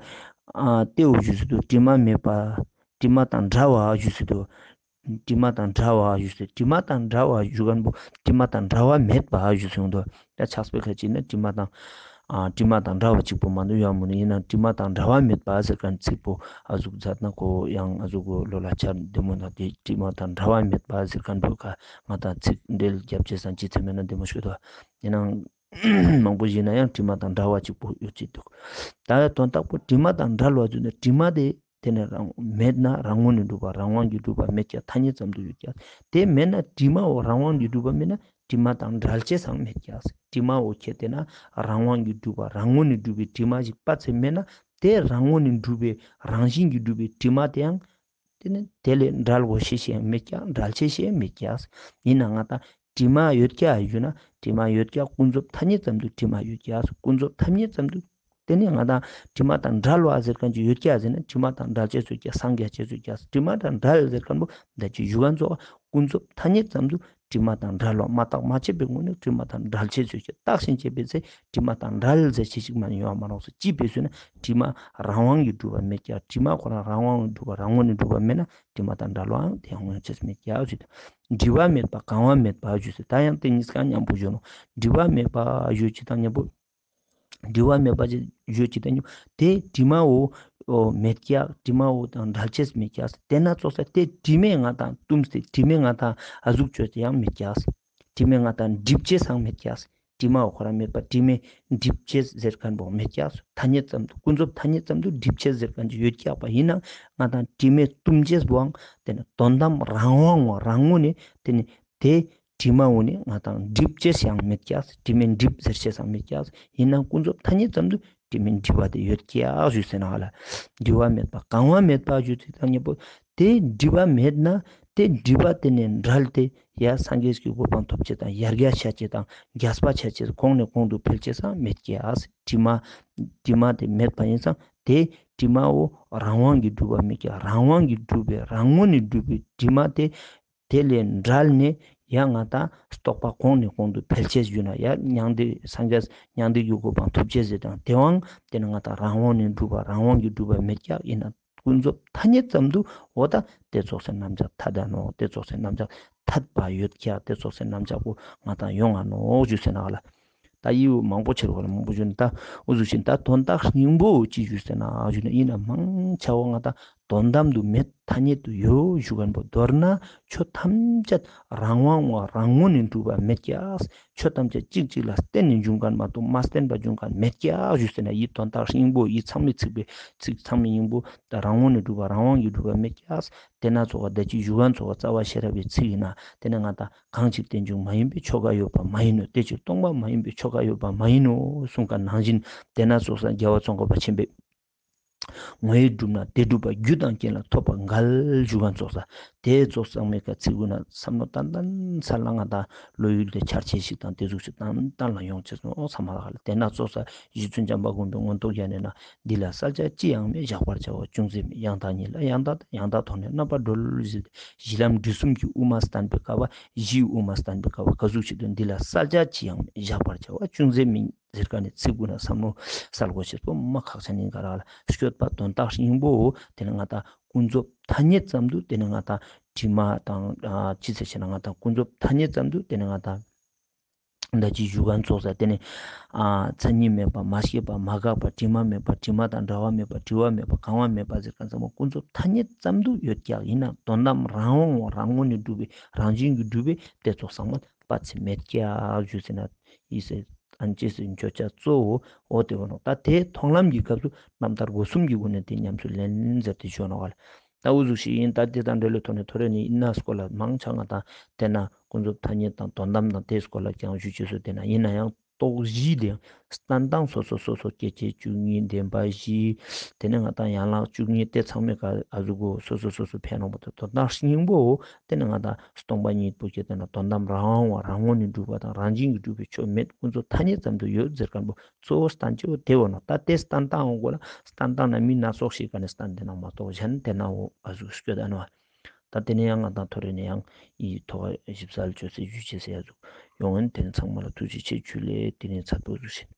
ཨ་དེ་འོ་ཞུ་ཟེར་དུ་དྲི་མ་མེད་པ། དྲི་མ་དང་བྲལ་བ་ཞུ་ཟེར་དུ། དྲི་མ་དང་བྲལ་བ་ཞུ་ཟེར། དྲི་མ་དང་བྲལ་བ་ཞུ་མཁན་པོ་དྲི་མ་དང་བྲལ་བ་མེད་པ་ཞུ་ཟེར་འདུག། ད་ཆགས་པའི་ཁ་ཅིག་ན་དྲི་མ་དང་ཨ་དྲི་མ་དང་བྲལ་བ་གཅིག་པོ་མ་འདུག་ཡང་མོ་ནི་ཡིན་ན་དྲི་མ་དང་བྲལ་བ་མེད་པ་ཟེར་མཁན་ཚིག་པོ་ཨ་ཟུག་མཛད་ན་ཁོ་ཡང་ཨ་ཟུག་གོ་ལོ་ལ་ཆ་བདེ་མོ་ན་དེ་དྲི་མ་དང་བྲལ་བ་མེད་པ་ཟེར་མཁན་པོ་ཁ་ང་དང་ཚིག་འགྲེལ་རྒྱབ་ཅེས་སང་ཅི་ཚེ་མེད་ན་བདེ་མོ་ཞུ་དོ། ཡིན་ནའང་མང་པོ་ཞིག་ན་ཡང་དྲི་མ་དང་བྲལ་བ་གཅིག་པོ་ཡོད་ཅེས་འདུག། ད་དོན་དག་པོ་དྲི་མ་དང་བྲལ་བ་ཟེར་ན་དྲི་མ་དེ་དེ་ནས་རང་མེད་ན་རང་ངོས་ནས་གྲུབ་པ་རང་དབང་གིས་གྲུབ་པ་མེད་ཀྱག། ཐ་སྙད་ཙམ་དུ་ཡོད་ཀྱག། དེ་མེད་ན་དྲི་མའོ་རང་དབང་གིས་གྲུབ་པ་མེད་ན་དྲི་མ་དང་བྲལ་ཅེས་སང་མེད་ཀྱག། དྲི་མའོ་ཁྱེད་དེ་ན་རང་དབང་གིས་གྲུབ་པ་རང་ངོས་ནས་གྲུབ་པའི་དྲི་མ་ཞིག་པ་ཚེ་མེད་ན་དེ་རང་ངོས་ནས་གྲུབ་པའི་རང་བཞིན་གྱིས་གྲུབ་པའི་དྲི་མ་དེའང་དེ་ནི་དེ་ལས་བྲལ་དགོས་ཤེས་ཤིག་མེད་ཀྱག། བྲལ་ཅེས་ཤིག་མེད་ཀྱག། ཡིན་ན་ང་དང་དྲི་མ་ཡོད་ཀྱག་ཞུ་ན་དྲི་མ་ཡོད་ཀྱག། ཀུན་རྫོབ་ཐ་སྙད་ཙམ་དུ་དྲི་མ་ཡོད་ཀྱག། ཀུན་རྫོབ་ཐ་སྙད་ཙམ་དུ། དེ་ནས་ང་དང་དྲི་མ་དང་བྲལ་བ་ཟེར་མཁན་ཅིག་ཡོད་ཀྱག་ཟེར་ན་དྲི་མ་དང་བྲལ་ཅེས་ཡོད་ཀྱག། སངས་རྒྱས་ཅེས་ཡོད་ཀྱག། དྲི་མ་དང་བྲལ་ཟེར་མཁན་པོ་ད་ཅི་ཞུ་མཁན་ཙོགས་ཀུན་རྫོབ་ཐ་སྙད་ཙམ་དུ་དྲི་མ་དང་བྲལ་བ་མ་བརྟགས་མ་དཔྱད་པའི་ངོས་ནས་དྲི་མ་དང་བྲལ་ཅེས་ཡོད་ཀྱག། བརྟགས་ཤིང་དཔྱད་པའི་ཚེ་དྲི་མ་དང་བྲལ་ཟེར་ཅེས་ཤིག་མ་ནི་ཡོང་བ་མ་ནོག་ཟེར། ཅི་ཕིའ་ཟེར་ན་དྲི་མ་རང་དབང་གིས་གྲུབ་པ་མེད་ཀྱག། དྲི་མ་ཁོ་རང་རང་དབང་གིས་གྲུབ་པ་རང་ངོས་ནས་གྲུབ་པ་མེད་ན་དྲི་མ་དང་བྲལ་བའང་དེ་ཡང་ཡོང་ཅེས་མེད་ཀྱག་ཞུ། འབྲི་བ་མེད་པ་གང་བ་མེད་པ་ཞུ་ཟེར། ད་ཡང་དེ་གཉིས་ཀ་མཉམ་པོ་ཞུ་ནོག། འབྲི་བ་མེད་པ་ཞུ་ཅིག་དང་མཉམ་པོ། འབྲི་བ་མེད་པ་ཞུ་ཅིག་དང་མཉམ་པོ། དེ་དྲི་མའོ་མེད་ཀྱག། དྲི་མའོ་དང་བྲལ་ཅེས་མེད་ཀྱག། དེ་ན་ཙོགས་ས་དེ་དྲི་མས་ང་དང་བཏུམས་ཏེ་དྲི་མས་ང་དང་ཨ་ཟུག་ཅོས་ཏེ་ཡང་མེད་ཀྱག། དྲི་མས་ང་དང་སྒྲིབ་ཅེས་སང་མེད་ཀྱག། དྲི་མའོ་ཁོ་རང་མེད་པ་དྲི་མས་སྒྲིབ་ཅེས་ཟེར་མཁན་པོ་མེད་ཀྱག། ཐ་སྙད་ཙམ་དུ་ཀུན་རྫོབ་ཐ་སྙད་ཙམ་དུ་སྒྲིབ་ཅེས་ཟེར་མཁན་ཅིག་ཡོད་ཀྱག་པ་ཡིན་ན་ང་དང་དྲི་མས་བཏུམས་ཅེས་པོའང་དེ་ནི་དོན་དམ་རང་དབང་ངོ་རང་ངོས་ནས་དེ་ནི་དེ་ དྲི་མ་འོ་ནི་ང་དང་འགྲིབ་ཅེས་ཡང་མེད་ཀྱག། དྲི་མེད་འགྲིབ་ཟེར་ཅེས་ཡང་མེད་ཀྱག། ཡིན་ནའང་ཀུན་རྫོབ་ཐ་སྙད་ཙམ་དུ་དྲི་མེད་འགྲིབ་པ་དེ་ཡོད་ཀྱག་ཞུས་ཟེར་ན་ཧ་ལ། འགྲིབ་པ་མེད་པ་གང་བ་མེད་པ་ཞུས་ཚེ་ད་ཉེ་པོ་དེ་འགྲིབ་པ་མེད་ན་དེ་འགྲིབ་པ་དེ་ནས་འབྲལ་ཏེ་ཡ་སངས་རྒྱས་ཀྱི་གོ་འཕང་ཐོབ་ཅེས་དང་ཡར་རྒྱས་ཆ་ཅེས་དང་རྒྱས་པ་ཆ་ཅེས་གོང་ནས་གོང་དུ་འཕེལ་ཅེས་སང་མེད་ཀྱག། དྲི་མ་དྲི་མ་དེ་མེད་པ་ཡིན་ཙང་དེ་དྲི་མ་བོ་རང་དབང་གིས་གྲུབ་པ་མེད་ཀྱག། རང་དབང་གིས་གྲུབ་པའི་རང་ངོས་ནས་གྲུབ་པའི་དྲི་མ་དེ་དེ་ལས་འབྲལ་ནས་ཡང་ང་དང་རྟོགས་པ་གོང་ནས་གོང་དུ་འཕེལ་ཅེས་ཞུ་ན་ཡང་མྱང་འདས་སངས་རྒྱས་མྱང་འདས་ཀྱི་གོ་འཕང་ཐོབ་ཅེས་ཟེར་དང་དེ་བའང་དེ་ནི་ང་དང་རང་དབང་ནས་གྲུབ་པ་རང་དབང་གིས་གྲུབ་པ་མེད་ཀྱག། ཡིན་ན་ཀུན་རྫོབ་ཐ་སྙད་ཙམ་དུ་འོ་ད་དེ་ཙོགས་སེ་རྣམ་གཞག་ཐ་དད་ནོག། དེ་ཙོགས་སེ་རྣམ་གཞག་ཐད་པ་ཡོད་ཀྱག། དེ་ཙོགས་སེ་རྣམ་གཞག་པོ་ང་དང་ཡོང་ང་ནོག་ཞུས་ཟེར་ན་ཧ་ལ། ད་ཡི་བོ་མང་པོ་ཆེ་རུ་ཧ་ལ་མང་པོ་ཞུ་ན་ད་འུ་ཟུག་ཤིན་ད་དོན་དག་སྙིང་པོ་ཅི་ཞུས་ཟེར་ན་ཞུ་ན་ཡིན་ན་མང་ཆེ་བ་ང་དང་དོན་དམ་དུ་མེད་ཐ་སྙད་དུ་ཡོད་ཞུ་མཁན་པོ་མདོར་ན་ཆོས་ཐམས་ཅད་རང་དབང་བ་རང་ངོས་ནས་གྲུབ་པ་མེད་ཀྱག། ཆོས་ཐམས་ཅད་གཅིག་གཅིག་ལ་བརྟེན་ནས་འབྱུང་མཁན་མ་གཏོགས་མ་བརྟེན་པ་འབྱུང་མཁན་མེད་ཀྱག་ཞུས་ཟེར་ན་ཡི་དོན་དག་སྙིང་པོ་ཡི་ཚང་མའི་ཚིག་པའི་ཚིག་ཚང་མའི་སྙིང་པོ་ད་རང་ངོས་ནས་གྲུབ་པ་རང་དབང་གིས་གྲུབ་པ་མེད་ཀྱག། དེ་ན་ཙོགས་ད་ཅི་ཞུ་མཁན་ཙོགས་རྩ་བ་ཤེས་རབ་པའི་ཚིག་ཡིན་ན་དེ་ནི་ང་དང་གང་ཕྱིར་རྟེན་འབྱུང་མ་ཡིན་པའི་ཆོས་འགའ་ཡོད་པ་མ་ཡིན་ནོ། དེ་ཕྱིར་སྟོང་པ་མ་ཡིན་པའི་ཆོས་འགའ་ཡོད་པ་མ་ཡིན་ནོ་གསུངས་མཁན་ནང་བཞིན་དེ་ན་ཙོགས་རྒྱལ་བ་ཙོང་ཁ་པ་ཆེན་པོས། ངོ་བོས་གྲུབ་ན་དེ་གྲུབ་པ་རྒྱུ་དང་རྐྱེན་ལ་ཐོབ་པར་འགལ་ཞུ་མཁན་ཙོགས། དེ་ཙོགས་ཚང་མའི་ཀ་ཚིག་གུན་ན་བསམ་བློ་ཏན་ཏན་ས་ལ་ང་དང་བློ་ཡུལ་དེ་འཆར་ཅེས་ཤིག་དང་དེ་ཟུག་ཤིག་ཏན་ཏན་ལ་ཡོང་ཅེས་ནོ་ཚང་མ་ལ་ཧ་ལ། དེ་ན་ཙོགས་རྗེ་བཙུན་བྱམས་པ་མགོན་པོས་མངོན་རྟོགས་རྒྱན་ནས་ན། འདི་ལ་བསལ་བྱ་ཅི་ཡང་མེད། བཞག་པར་བྱ་བ་ཅུང་ཟད་མེད། ཡང་དག་ཉིད་ལ་ཡང་དག་ཡང་དག་མཐོང་ནས་རྣམ་པར་གྲོལ་ཟེར། གཞི་ལམ་འབྲས་གསུམ་གྱི་དབུ་མ་བསྟན་པའི་སྐབས་པ་གཞིའི་དབུ་མ་བསྟན་པའི་སྐབས་པ་ག་ཟུག་ཅིག་ཏུ་འདི་ལ་བསལ་བྱ་ཅི་ཡང་མེད། བཞག་པར་བྱ་བ་ཅུང་ཟད་མེད་ཟེར་མཁན་ནི་ཚིག་གུན་ན་བསམ་བློ་གསལ་དགོས་ཤེས་པོ་མ་ཁག་ཆེན་ཡིན་ག་ར་ལ། སྤྱོད་པ་དོན་དག་སྙིང་པོ་དེ་ནི་ང་དང་ཀུན་རྫོབ་ཐ་སྙད་ཙམ་དུ་དེ་ནི་ང་དང་དྲི་མ་དང་ཅི་ཟེར་ཆེ་ན་ང་དང་ཀུན་རྫོབ་ཐ་སྙད་ཙམ་དུ་དེ་ནི་ང་དང་ད་ཅི་ཞུ་མཁན་ཙོགས་ས་དེ་ནི་མཚན་ཉིད་མེད་པ་མ་སྐྱེས་པ་མ་འགགས་པ་དྲི་མ་མེད་པ་དྲི་མ་དང་བྲལ་བ་མེད་པ་བྲི་བ་མེད་པ་གང་བ་མེད་པ་ཟེར་མཁན་ཚང་མ་ཀུན་རྫོབ་ཐ་སྙད་ཙམ་དུ་ཡོད་ཀྱག། ཡིན་ན་དོན་དམ་རང་དབང་རང་ངོས་ནས་གྲུབ་པའི་རང་བཞིན་གྱིས་གྲུབ་པའི་དེ་ཙོགས་ཚང་མ་པ་ཚིག་མེད་ཀྱག་ཞུས་ཟེར་ན་ཡིན་ཟེར། ཨན་ཅེ་སི་འཆོལ་ཆ་གཙོ་བོ་འོ་དེ་བོ་ནོ། ད་དེ་མཐོང་ལམ་གྱི་སྐབས་སུ་རྣམ་ཐར་སྒོ་གསུམ་གྱི་སྒོ་ནས་དེ་ཉམས་སུ་ལེན་ཟེར་ཏེ་ཞུ་ནོ་ག་ལ། ད་འུ་ཟུག་ཤིག་ཡིན། ད་དེ་དང་འབྲེལ་ལོ་ཐོག་ནས་ཐོ་རེ་ནི་ཡིན་ན་སྐོར་ལ་མང་ཆ་ང་དང་དེ་ན་ཀུན་རྫོབ་ཐ་སྙད་དང་དོན་དམ་དང་དེ་སྐོར་ལ་ཀྱང་ཞུ་ཅེས་སུ་དེ་ན་ཡིན་ན་ཡང་རྟོག་བཞི་དེ་ཡང་བསྟན་སྟངས་སོ་སོ་སོ་སོ་སྐྱེ་མཆེད་བཅུ་གཉིས་བདེན་པ་བཞི། དེ་ནས་ང་དང་ཡན་ལག་བཅུ་གཉིས་དེ་ཚང་མའི་ཀ་ཨ་ཟུག་གོ་སོ་སོ་སོ་སོ་ཕན་རུང་བ་དང་དོན་དམ་སྙིང་པོ་དེ་ནི་ང་དང་སྟོང་པ་ཉིད་པོ་སྐྱེ་དེ་ན་དོན་དམ་རང་དབང་བ་རང་ངོས་ནས་གྲུབ་པ་དང་རང་བཞིན་གྱིས་གྲུབ་པའི་ཆོས་མེད་ཀུན་རྫོབ་ཐ་སྙད་ཙམ་དུ་ཡོད་ཟེར་མཁན་པོ་གཙོ་བོ་བསྟན་ཅེས་པོ་དེ་བོ་ནོ། ད་དེ་བསྟན་སྟངས་འོང་གོ་ལ་བསྟན་སྟངས་ན་མི་སྣ་ཚོགས་ཤིག་ག་ནས་བསྟན་དེ་ནང་མ་གཏོགས་གཞན་དེ་ན་འོ་ཨ་ཟུག་སྐྱོད་ད་ནོ། ད་དེ་ནས་ཡང་ང་དང་ཐོ་རེ་ནས་ཡང་ཡི་ཐོག་ཞིབ་གསལ་བཅོས་སེ་ཞུ་ཅེས་སེ་ཡ་ཟུག་ཡོང་ཡིན། དེ་ནས་ཚང་མ་ལ་ཐུགས་རྗེ་ཆེ་ཇུ་ལེ། དེ་ནས་ཚར་པོ་ཟུག་ཤིག